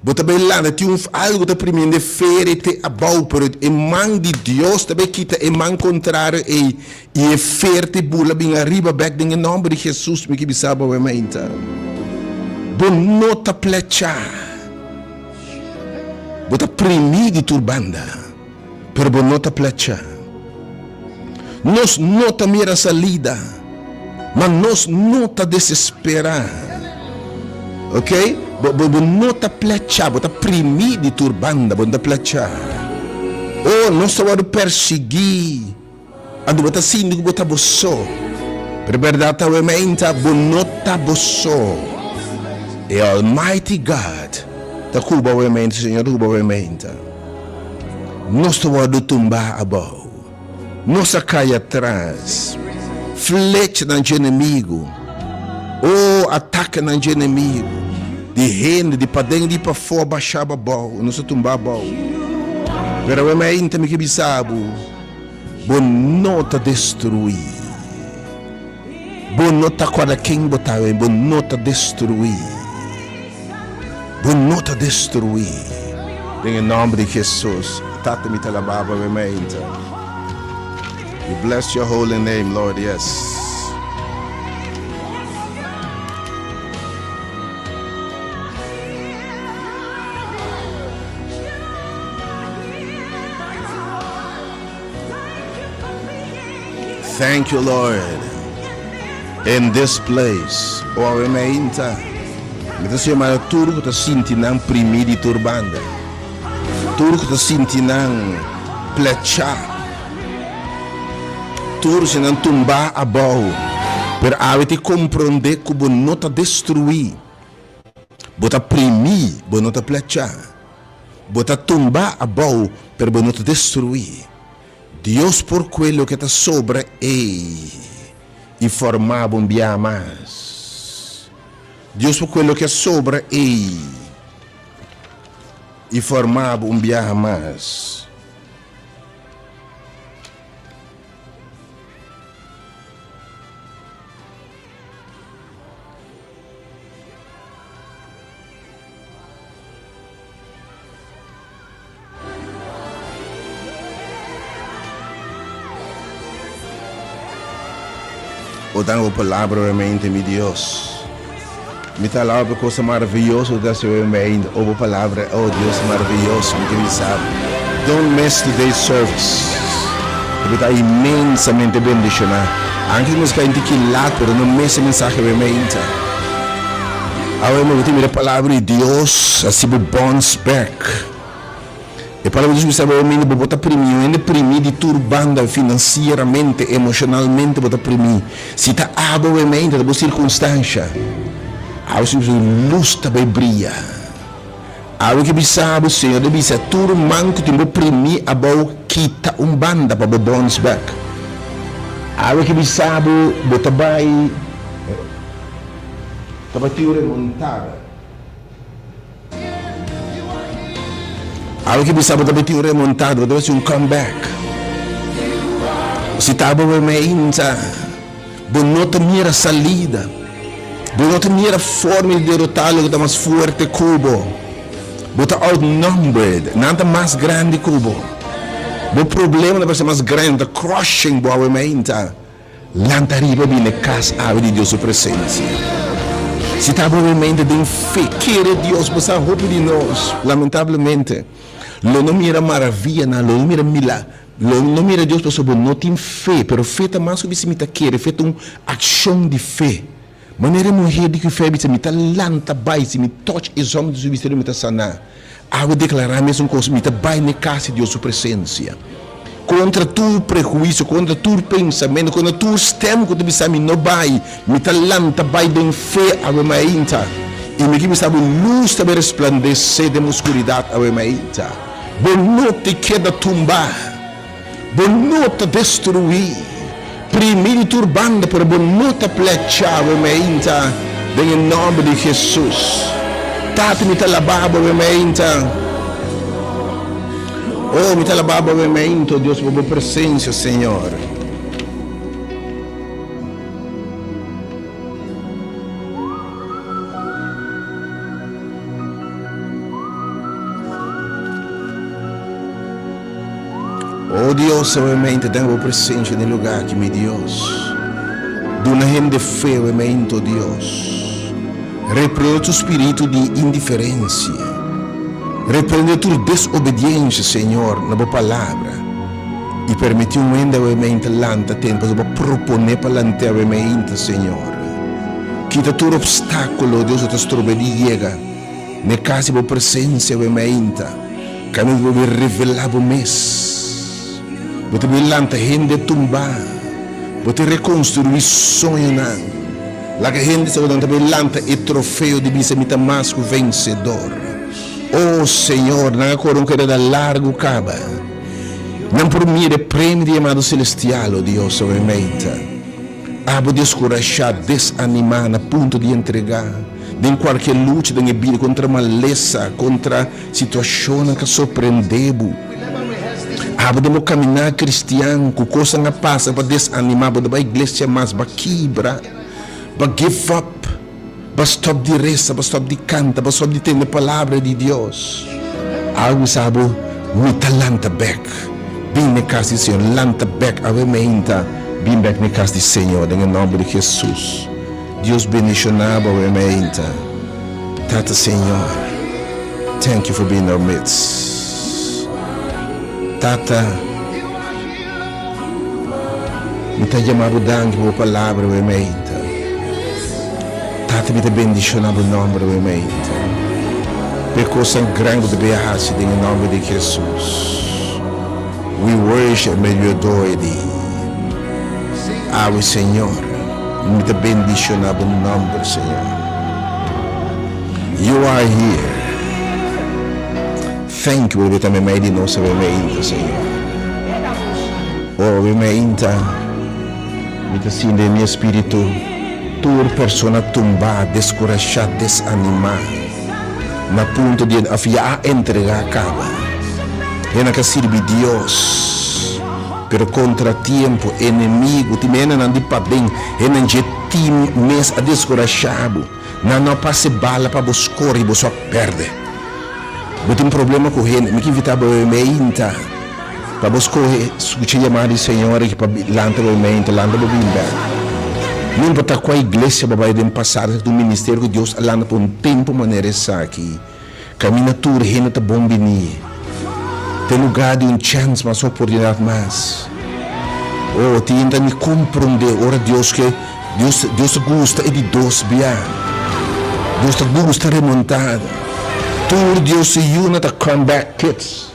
Bo ta bai landa, tin un algu ta primiendo e fere te abou, pero e man di Dios ta bai kita e man kontrario ei, i e fer te bula bin ariba bek den e nòmber di Jesus. Mi ke bisa bo awe mainta, bo no ta plechá, bo ta primí di tur banda, pero bo no ta plechá. Nos no ta mira salida, ma nos no ta desesperá. Ok? Bo, bo, bo no ta plechá, bo ta primí di tur banda, bo no ta plechá. Oh, nos ta wòrdu persiguí, anto bo ta sinti ku bo ta bo so. Pero bèrdat ta awe meinta, bo no ta bo so. E Almighty God ta ku bo awe meinta, Señor ta ku bo awe meinta. Nos ta wòrdu tumbá abou. Nos a kai atras. Flechanan dje enemigu. O, atakenan dje enemigu. Di hende di paden i di pafó a basha bo abou. Nos a tumba abou. Pero awe mainta mi ke bisa bo, bo no ta destruí. Bo no ta kòrda ken bo ta, bo no ta destruí. Bo no ta destruí. Den e nòmber di Hesus, Tata mi ta alabá bo awe mainta. We bless your holy name, Lord, yes. Thank you Lord in this place. O awe mainta mi ta siña tur ku ta sinti nan primí di tur banda, tur ku ta sinti nan plechá, tur si nan tumbá abou, pero awe ti komprondé ku bo no ta destruí, bo ta primí, bo no ta plechá, bo ta tumbá abou, pero bo no ta destruí. Dios por kue loke ta sobra ei i forma bo un bia mas. Dios por kue loke a sobra ei i forma bo un biaha mas. Bo ta bo palabra obviamente, mi Dios. Mi ta alaba pa e cosa maravilloso ku ta hasi obviamente. O bo palabra, oh Dios maravilloso, mi ke bisa bo. Don't miss today's service. Bo ta inmensamente bendiciona. Anke nos ka inti kilat, pero no miss e mensahe obviamente. Awe mi bo ta mira e palabra di Dios, hasi bo bounce back. E palabra di Dios bisa bo hende bo bo ta primi, un hende primi di tur banda, finansieramente, emoshonalmente bo ta primi. Si ta abo bo mente, ta bo sirkunstansha. Awe si bo lus ta bai bria. Awe ke bisa bo, Señor ta bisa, tur man ku tin bo primi abou kita un banda pa bo bons bek. Awe ke bisa bo, bo ta bai ta bai tin un remontada. Awe ke bisa bo ta bai tin un remontada, bo ta bai hasi un comeback. Si ta bo mainta. Bo no ta mira salida. Bo no ta mira forma di derotá loke ta mas fuerte ku bo. Bo ta outnumbered. Nan ta mas grandi ku bo. Bo problema ta parse mas grandi, ta crushing bo awe mainta. Lanta riba bini e kas awe di Dios su presensia. Si ta bo awe mainta den fe, kere Dios. Bo sa hopi di nos, lamentablemente, lo no mira maravianan, lo no mira mila. Lo no mira Dios pasobra bo no tin fe, pero fe ta mas ku bisa mi ta kere, fe ta un akshon di fe. Manera e muher di ku fe a bisa mi ta lanta bai, si mi touch e zòm di su bistido mi ta saná. Awe deklará mesun kos, mi ta bai na e kas di Dios su presensia. Kontra tur prehuisio, kontra tur pensamentu, kontra tur stèm ku ta bisa mi no bai, mi ta lanta bai den fe awe mainta. I mi ke bisa bo lus ta bai resplandesé den bo skuridat awe mainta. Bo no te keda tumbá, bo no ta destruí, primí di tur banda, pero bo no ta plechá bo meinta den e nòmber di Hesus. Tata, mi ta labá bo e meinta. Oh, mi ta labá bo e meinta, oh Dios, pa bo presensia, Señor. Oh Dios, awemente den bo presencia den lugar aki, mi Dios. Duna hende fe awemente, oh Dios. Reprende tur spiritu di indiferencia. Reprende tur desobediencia, Señor, na bo palabra. I permiti un hende awemente lanta ten, pasobra bo propone pa lant'e awemente, Señor. Kita tur obstáculo, Dios, cu ta strobe di yega n'e cas di bo presencia awe mainta. Caminda bo bin revela bo mes. Bo ta bin lanta hende tumba. Bo ta reconstrui soñonan. Laga hende sa cu nan ta bin lanta e trofeo di bisa mi ta mas cu vencedor. Oh, Señor, nan a core un carera largo caba. Nan por mira e premio di yamado celestial, oh Dios, awe mainta. Abo deskurashá, desanimá, na punto di entregá den kualke lucha den e bida kontra malesa, kontra situashonnan ku a sorprendé bo. Abo den bo kaminá kristian ku kosnan a pasa pa desanimá bo, ta bai iglesia mas, bo a kibra, bo a give up. Bo stop di resa, bo stop di canta, bo stop di tende palabra di Dios. Algo bisa bo, Mi ta lanta bek. Bin n'e cas di Señor. Lanta bek awe meinta. Bin bek n'e cas di Señor den e nomber di Jesus. Dios bendiciona bo awe meinta. Tata Señor, thank you for being in our midst. Tata, Mi ta yama bo danki pa bo palabra awe meinta. Tata mi ta bendiciona bo nomber awe meinta. Pa e cosnan gran cu ta bay a haci den e nomber di Jesus. We worship and we adore thee. Awe Señor, mi ta bendiciona bo nomber Señor. You are here. Thank you, bo ta meimei di nos awe meinta, Señor. Oh, awe meinta, mi ta sinti den mi espíritu tur persona tumbá, deskurashá, desanimá, na punto di òf ya a entregá kaba. Hende ka sirbi Dios, pero kontratiempo, enemigu, tin hendenan di paden, hendenan dje team mes a deskurashá bo. Nan no a pasa e bala pa bo skor i bo so a pèrdè. Bo tin problema ku hende, mi ke invitá bo e meinta pa bo skohe skucha e yamada di Señor aki pa lanta bo e meinta, lanta bo bin bèk. No importá kua iglesia bo bai den pasado, esaki ta un ministerio ku Dios a lanta pa un tempu manera esaki. Kaminda tur hende ta bon bini. Ta e lugá di un chèns mas, un oportunidat mas. Oh, tin hende ta ni komprondé ora Dios ke, Dios, Dios ta gusta e di dos bia. Dios ta gusta remontada. Tur Dios su yunan ta come back kids.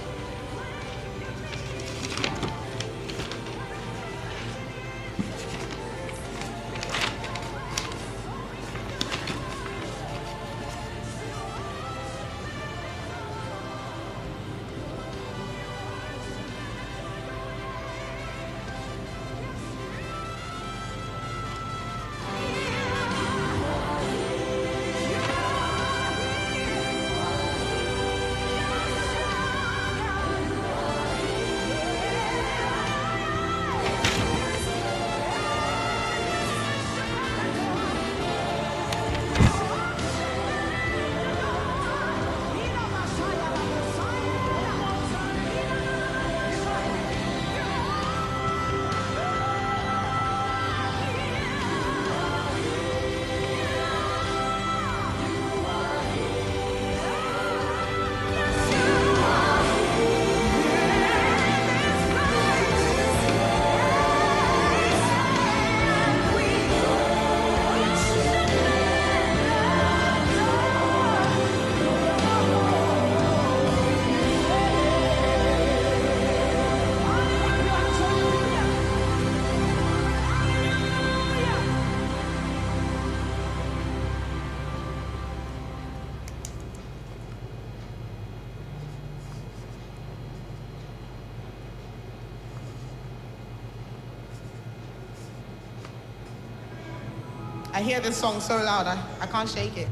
I hear this song so loud I I can't shake it.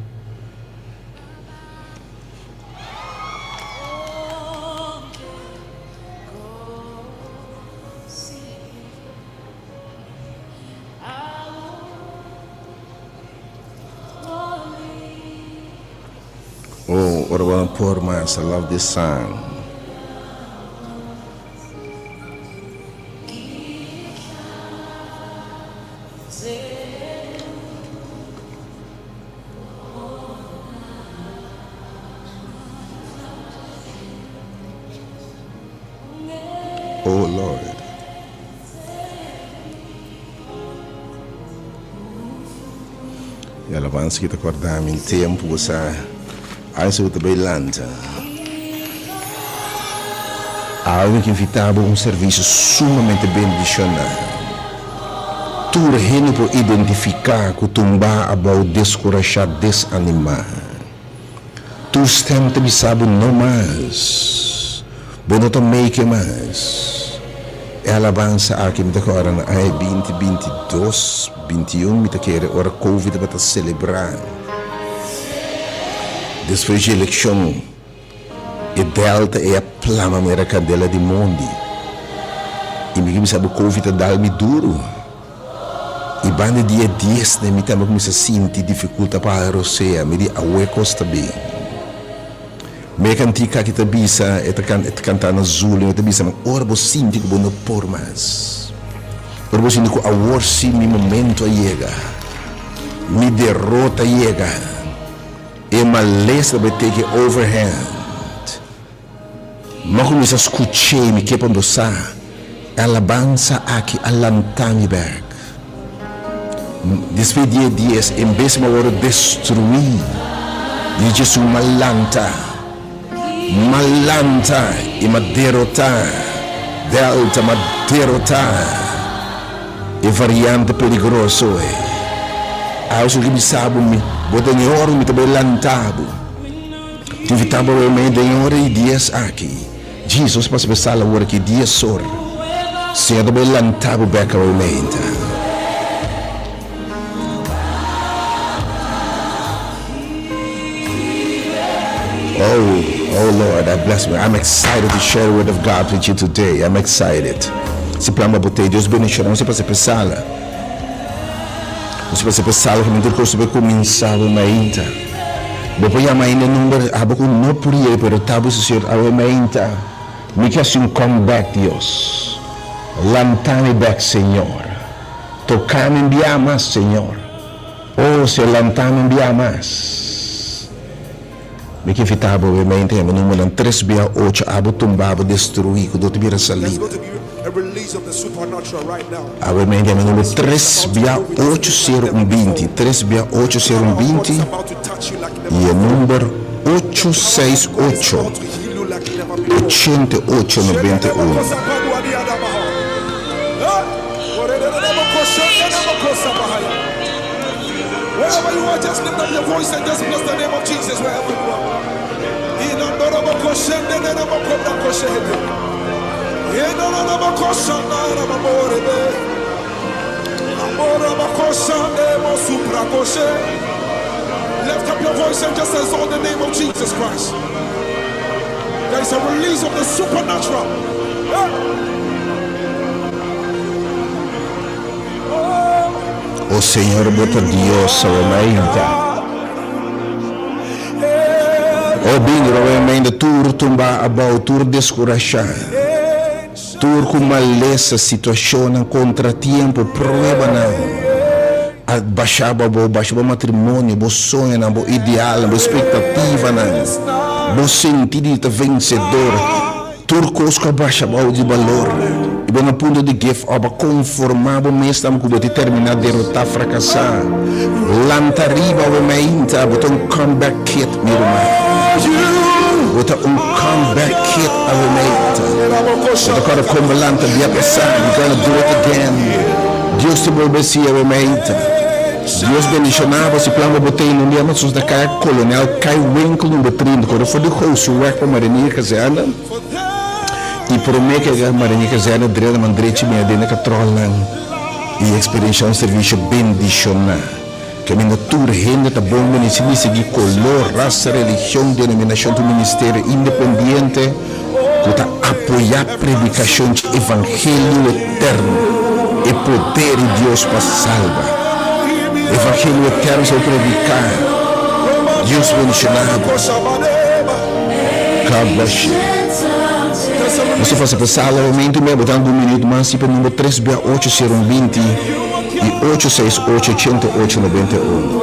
Oh, ora bo no por mas, I love this song. Oh Lord. E alabansa ki ta korda mi tempu ku sa Aña ku ta bai lanta. Awe mi ke invita bo un servisio sumamente bendishoná. Tur hende por identifiká ku tumbá abou, deskurashá, desanimá. Tur stèm ta bisa bo no mas, bo no ta make mas. E alabansa aki mi ta kòrda na aña binti 22, 21 mi ta kere ora covid tabata selebrá. Despues dje elekshon e delta ei a plama manera kandela di mondi i mi kuminsá bo covid a dal mi duru. I banda di e diesne mi tambe kuminsá sinti difikultat pa hala rosea. Mi di, Awe kos ta bin. Mi e kantika aki ta bisa, e ta e ta kantá na Zulu, e ta bisa, Ora bo sinti ku bo no por mas, ora bo sinti ku awor sí mi momento a yega, mi derota a yega, e malesa ta bai take over hand. Mi a kuminsá skuch'é i mi ke pa bo sa, e alabansa aki a lantá mi bèk. Despues di e dies, en bes mi a wòrdu destruí, di Djesu mi a lanta, mi a lanta i mi a derotá Delta, mi a derotá e variante peligroso ei. Awe si bo ke bisa bo, mi bo ta den e ora mi ta bai lanta bo. Invitá bo awor mei den ora di dies aki. Jesus pasa pa e sala awor aki dies or. Señor ta bai lanta bo bek awor meinta. Oh, oh Lord, I bless me. I'm excited to share the word of God with you today. I'm excited. Si plan pa bo tei, Dios bendiciona. Nos a pasa pa e sala. Nos a pasa pa e sala ku tur kos ta bai kuminsá awor meinta. Bo por yama ainda e number abo ku no por yega pero ta bo si Señor awe meinta mi ke hasi un come back Dios lanta mi bek Señor toka mi un bia mas Señor oh Señor lanta mi un bia mas mi ke invita bo awe meinta yama e numbernan tres bia ocho abo tumba abo destrui ku no ta bira salida awe meinta yama e number tres bia ocho sero un binti tres bia ocho sero un binti. I e number ocho seis ocho, 88 91. Lift up your voice and just exalt the name of Jesus Christ. There is a release of the supernatural. O Señor bo ta Dios awe mainta. O bin awe mainta tur tumba abou, tur deskurashá. Tur ku malesa, situashonnan, kontratiempo, pruebanan a basha bo abou, basha bo matrimonio, bo soñonan, bo idealnan, bo espektativanan, bo senti di ta vensedor. Tur kos ku a basha bo abou di balor i bo na punto di give up, a konformá bo mes tambe ku bo ti terminá derotá, frakasá. Lanta riba awe mainta, bo ta un comeback kid, mi ruman. Bo ta un comeback kid awe mainta. Bo ta kòrda kon bo lanta bia pasá, you gonna do it again. Dios ta bolbe hasi awe mainta. Dios bendishoná bo si plan bo bo tei un dia mas nos ta kaya Kolonel Kai Winkel number 30 kòrda for di Gooseweg pa Marinier Kazerne i promé ke Marinier Kazerne drenta man drechi mi a dende katròlnan i eksperenshá un servisio bendishoná. Kaminda tur hende ta bon bini sin distingui koló, rasa, religion, denominashon ta un ministerio independiente ku ta apoyá predikashon dje evangelio eterno, e poder di Dios pa salba. Evangelio eterno sa prediká. Dios bendishoná bo. God bless you. Nos ta pasa pa sala momento mi a bota algun minuut mas si pa number tres bia ocho sero un binti y ocho seis ocho ochenta y ocho noventa y uno.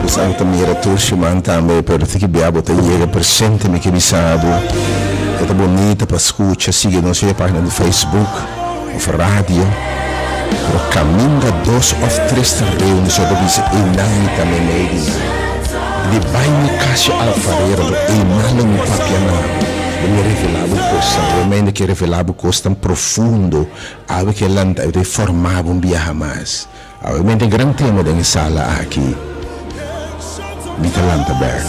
Bosan ta mira tur siman tambe, pero tin ki bia bo ta yega presente mi ke bisa bo. E ta bonita pa scucha, sigui nos via pagina di Facebook of radio. Pero caminda dos of tres ta reuni so bo bisa eynan mi ta meimei di nan. Di bai mi cas yo alfarero bo eynan lo mi papia na bo. Lo mi revela bo cosnan. Lo mi ke revela bo cosnan profundo. Awe ke lanta e ta forma bo un biaha mas. Awe mi tin gran tema den e sala aki. Mi ta lanta bek.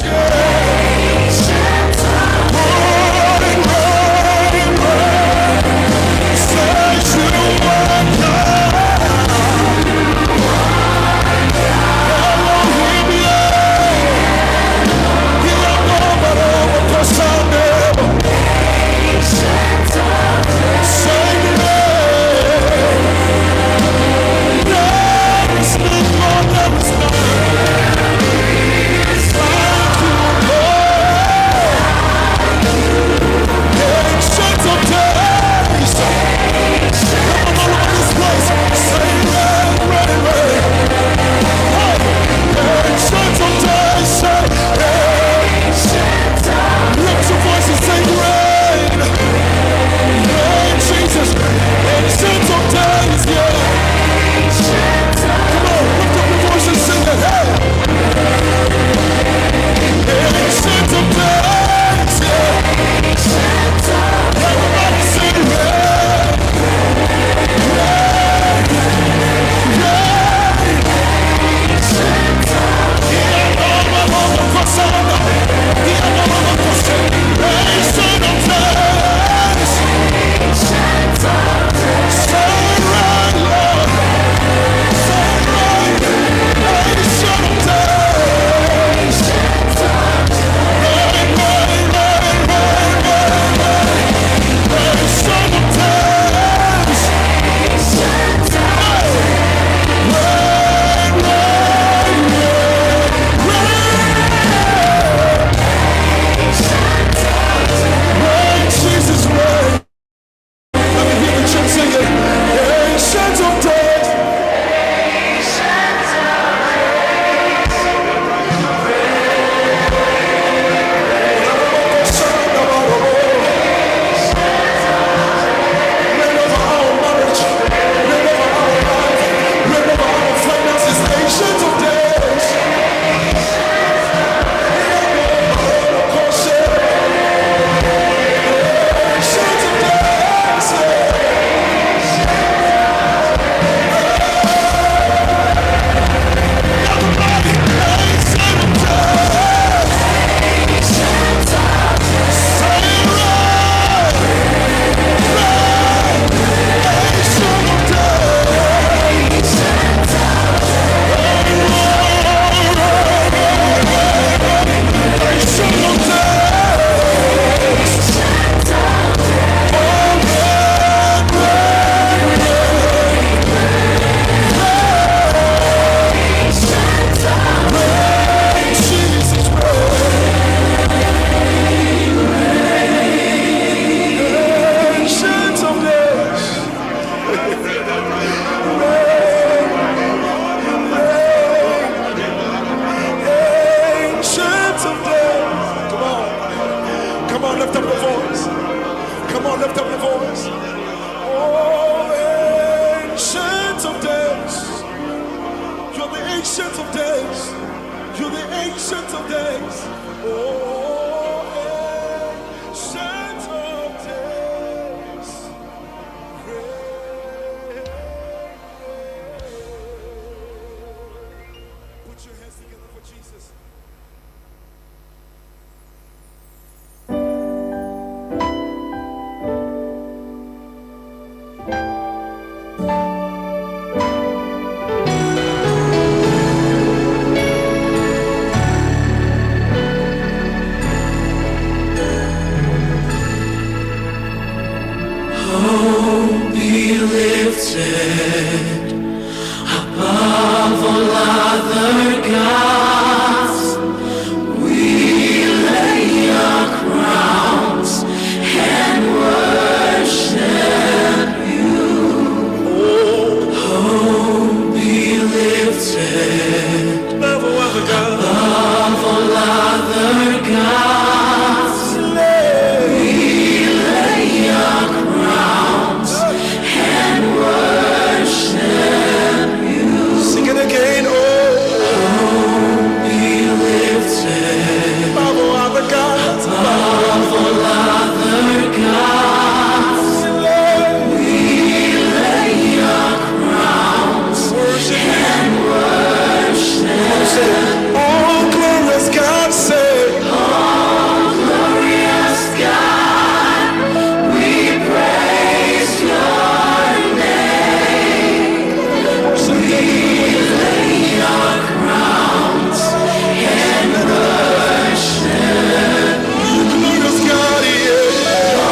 Ancient of Days. You're the Ancient of Days. Oh, Ancient of Days. Pray. Put your hands together for Jesus. Be lifted above all other gods. We lay our crowns and worship you. Oh, be lifted Above all other gods. above all other gods. We lay our crowns and worship you. Sing it again. Oh, Be lifted above all other gods. above all other gods. We lay our crowns Worship and worship. Say, all glorious God, say. Oh, glorious God, we praise your name. We lay our crowns and worship. Glorious God, yeah. Oh,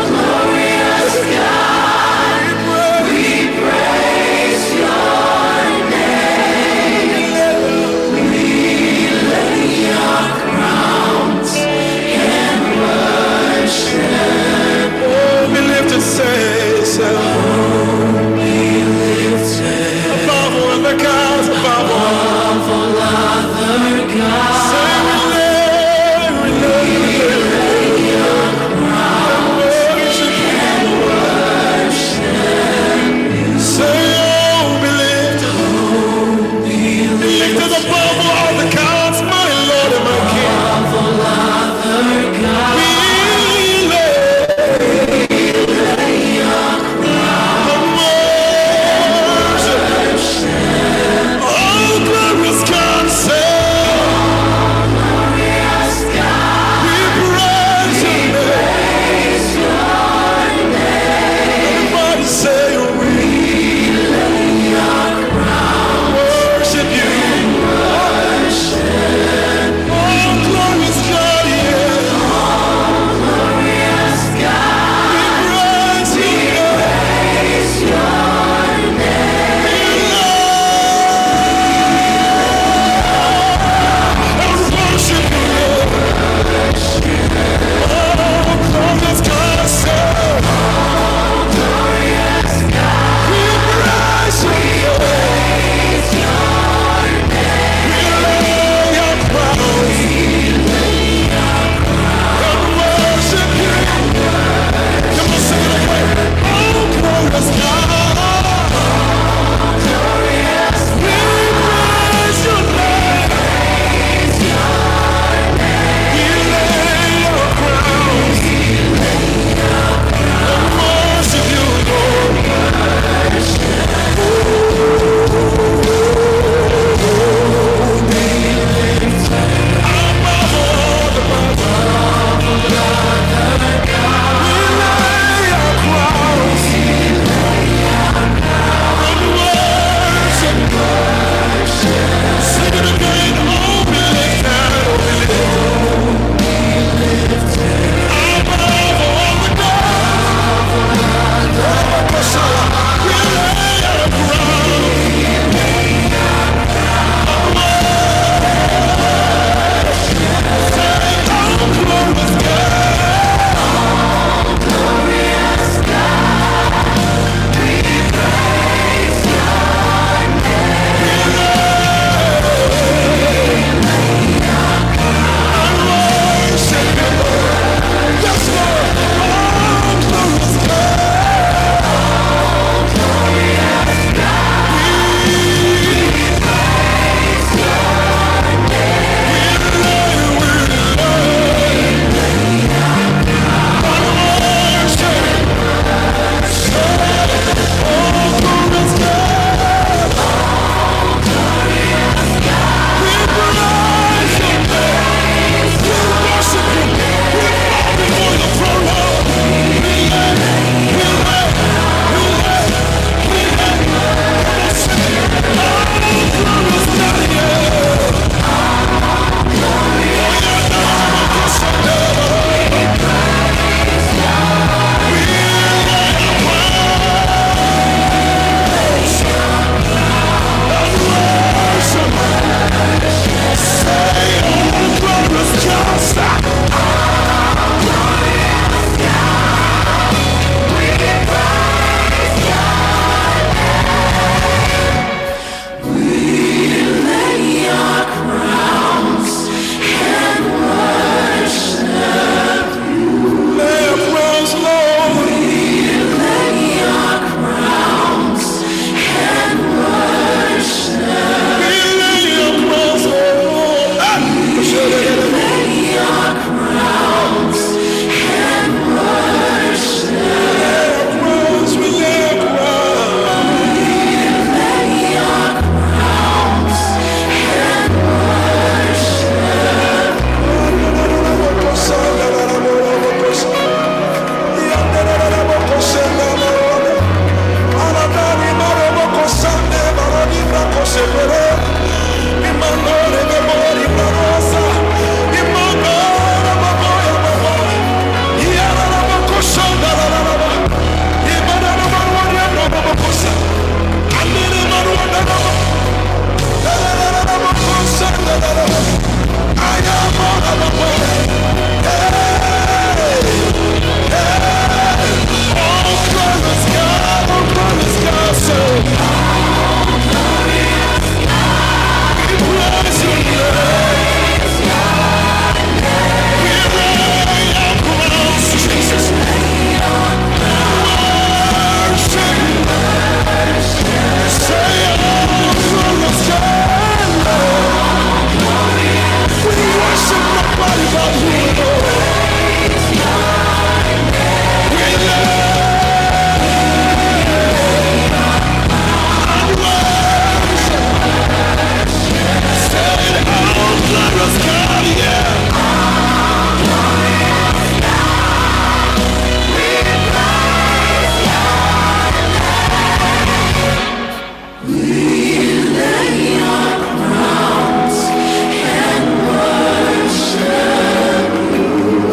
glorious God, we praise your name. We lay our crowns and worship. Oh, be lifted, say, say. Oh, be lifted Above all other gods, above all. above all other gods. Say, we lay, we lay, we lay. Lay our crowns Worship. and worship you. Say, oh, be lifted. Be Be lifted above all other gods, my Lord and my King. above all other gods. We lay Lay our crowns and worship. worship. Oh, glorious God, say.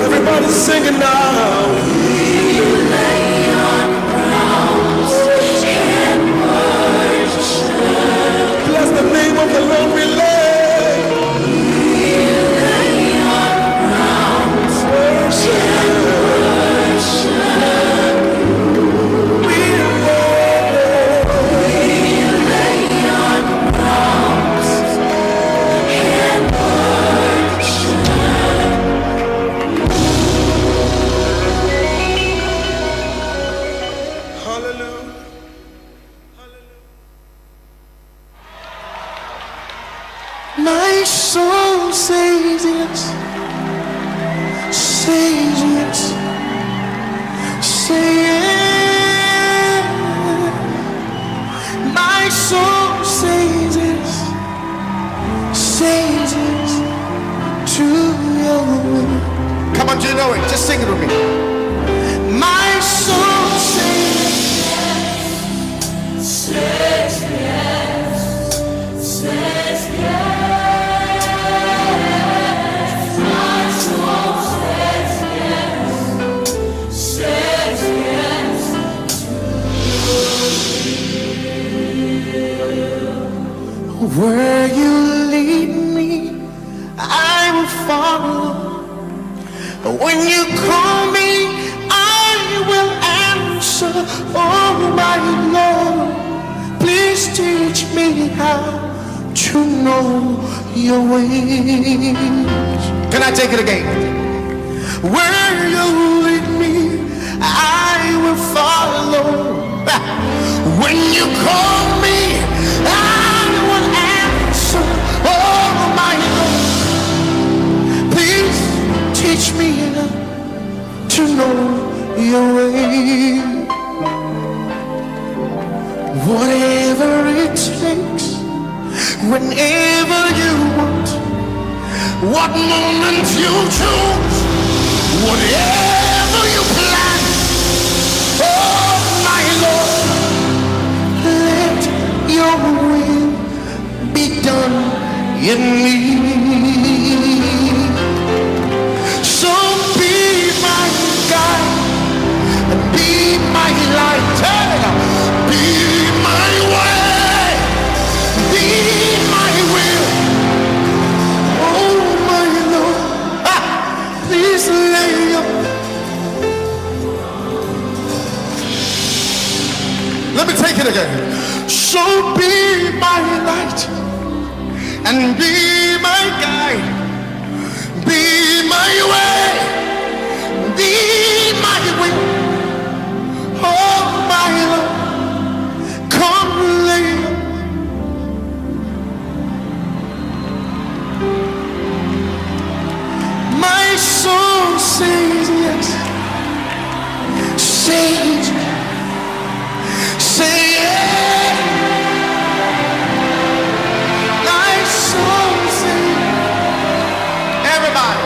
Everybody's singing now. Bless the name of the Lord we lay. Worship. We lay. Hallelujah. My soul says yes, says yes, say yes. My soul says yes, says yes to your will. Come on, do you know it? Just sing it with me. My soul says Where you lead me, I will follow. When you call me, I will answer. Oh, my Lord, please teach me how to know your ways. Can I take it again? Where you lead me, I will follow. When you call me, I will answer. Oh, my Lord, please teach me to know your way. Whatever it takes, whenever you want, what moment you choose, whatever you plan, oh my Lord, let your will be done in me. So be my guide and be my light, hey, be my way, be my will. Oh my Lord, ah, please lay your. Let me take it again. So be my light and be my guide, be my way, be my will. Oh my Lord, come lay. My soul says yes, says, say yes. My soul says, Everybody,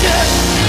Ke.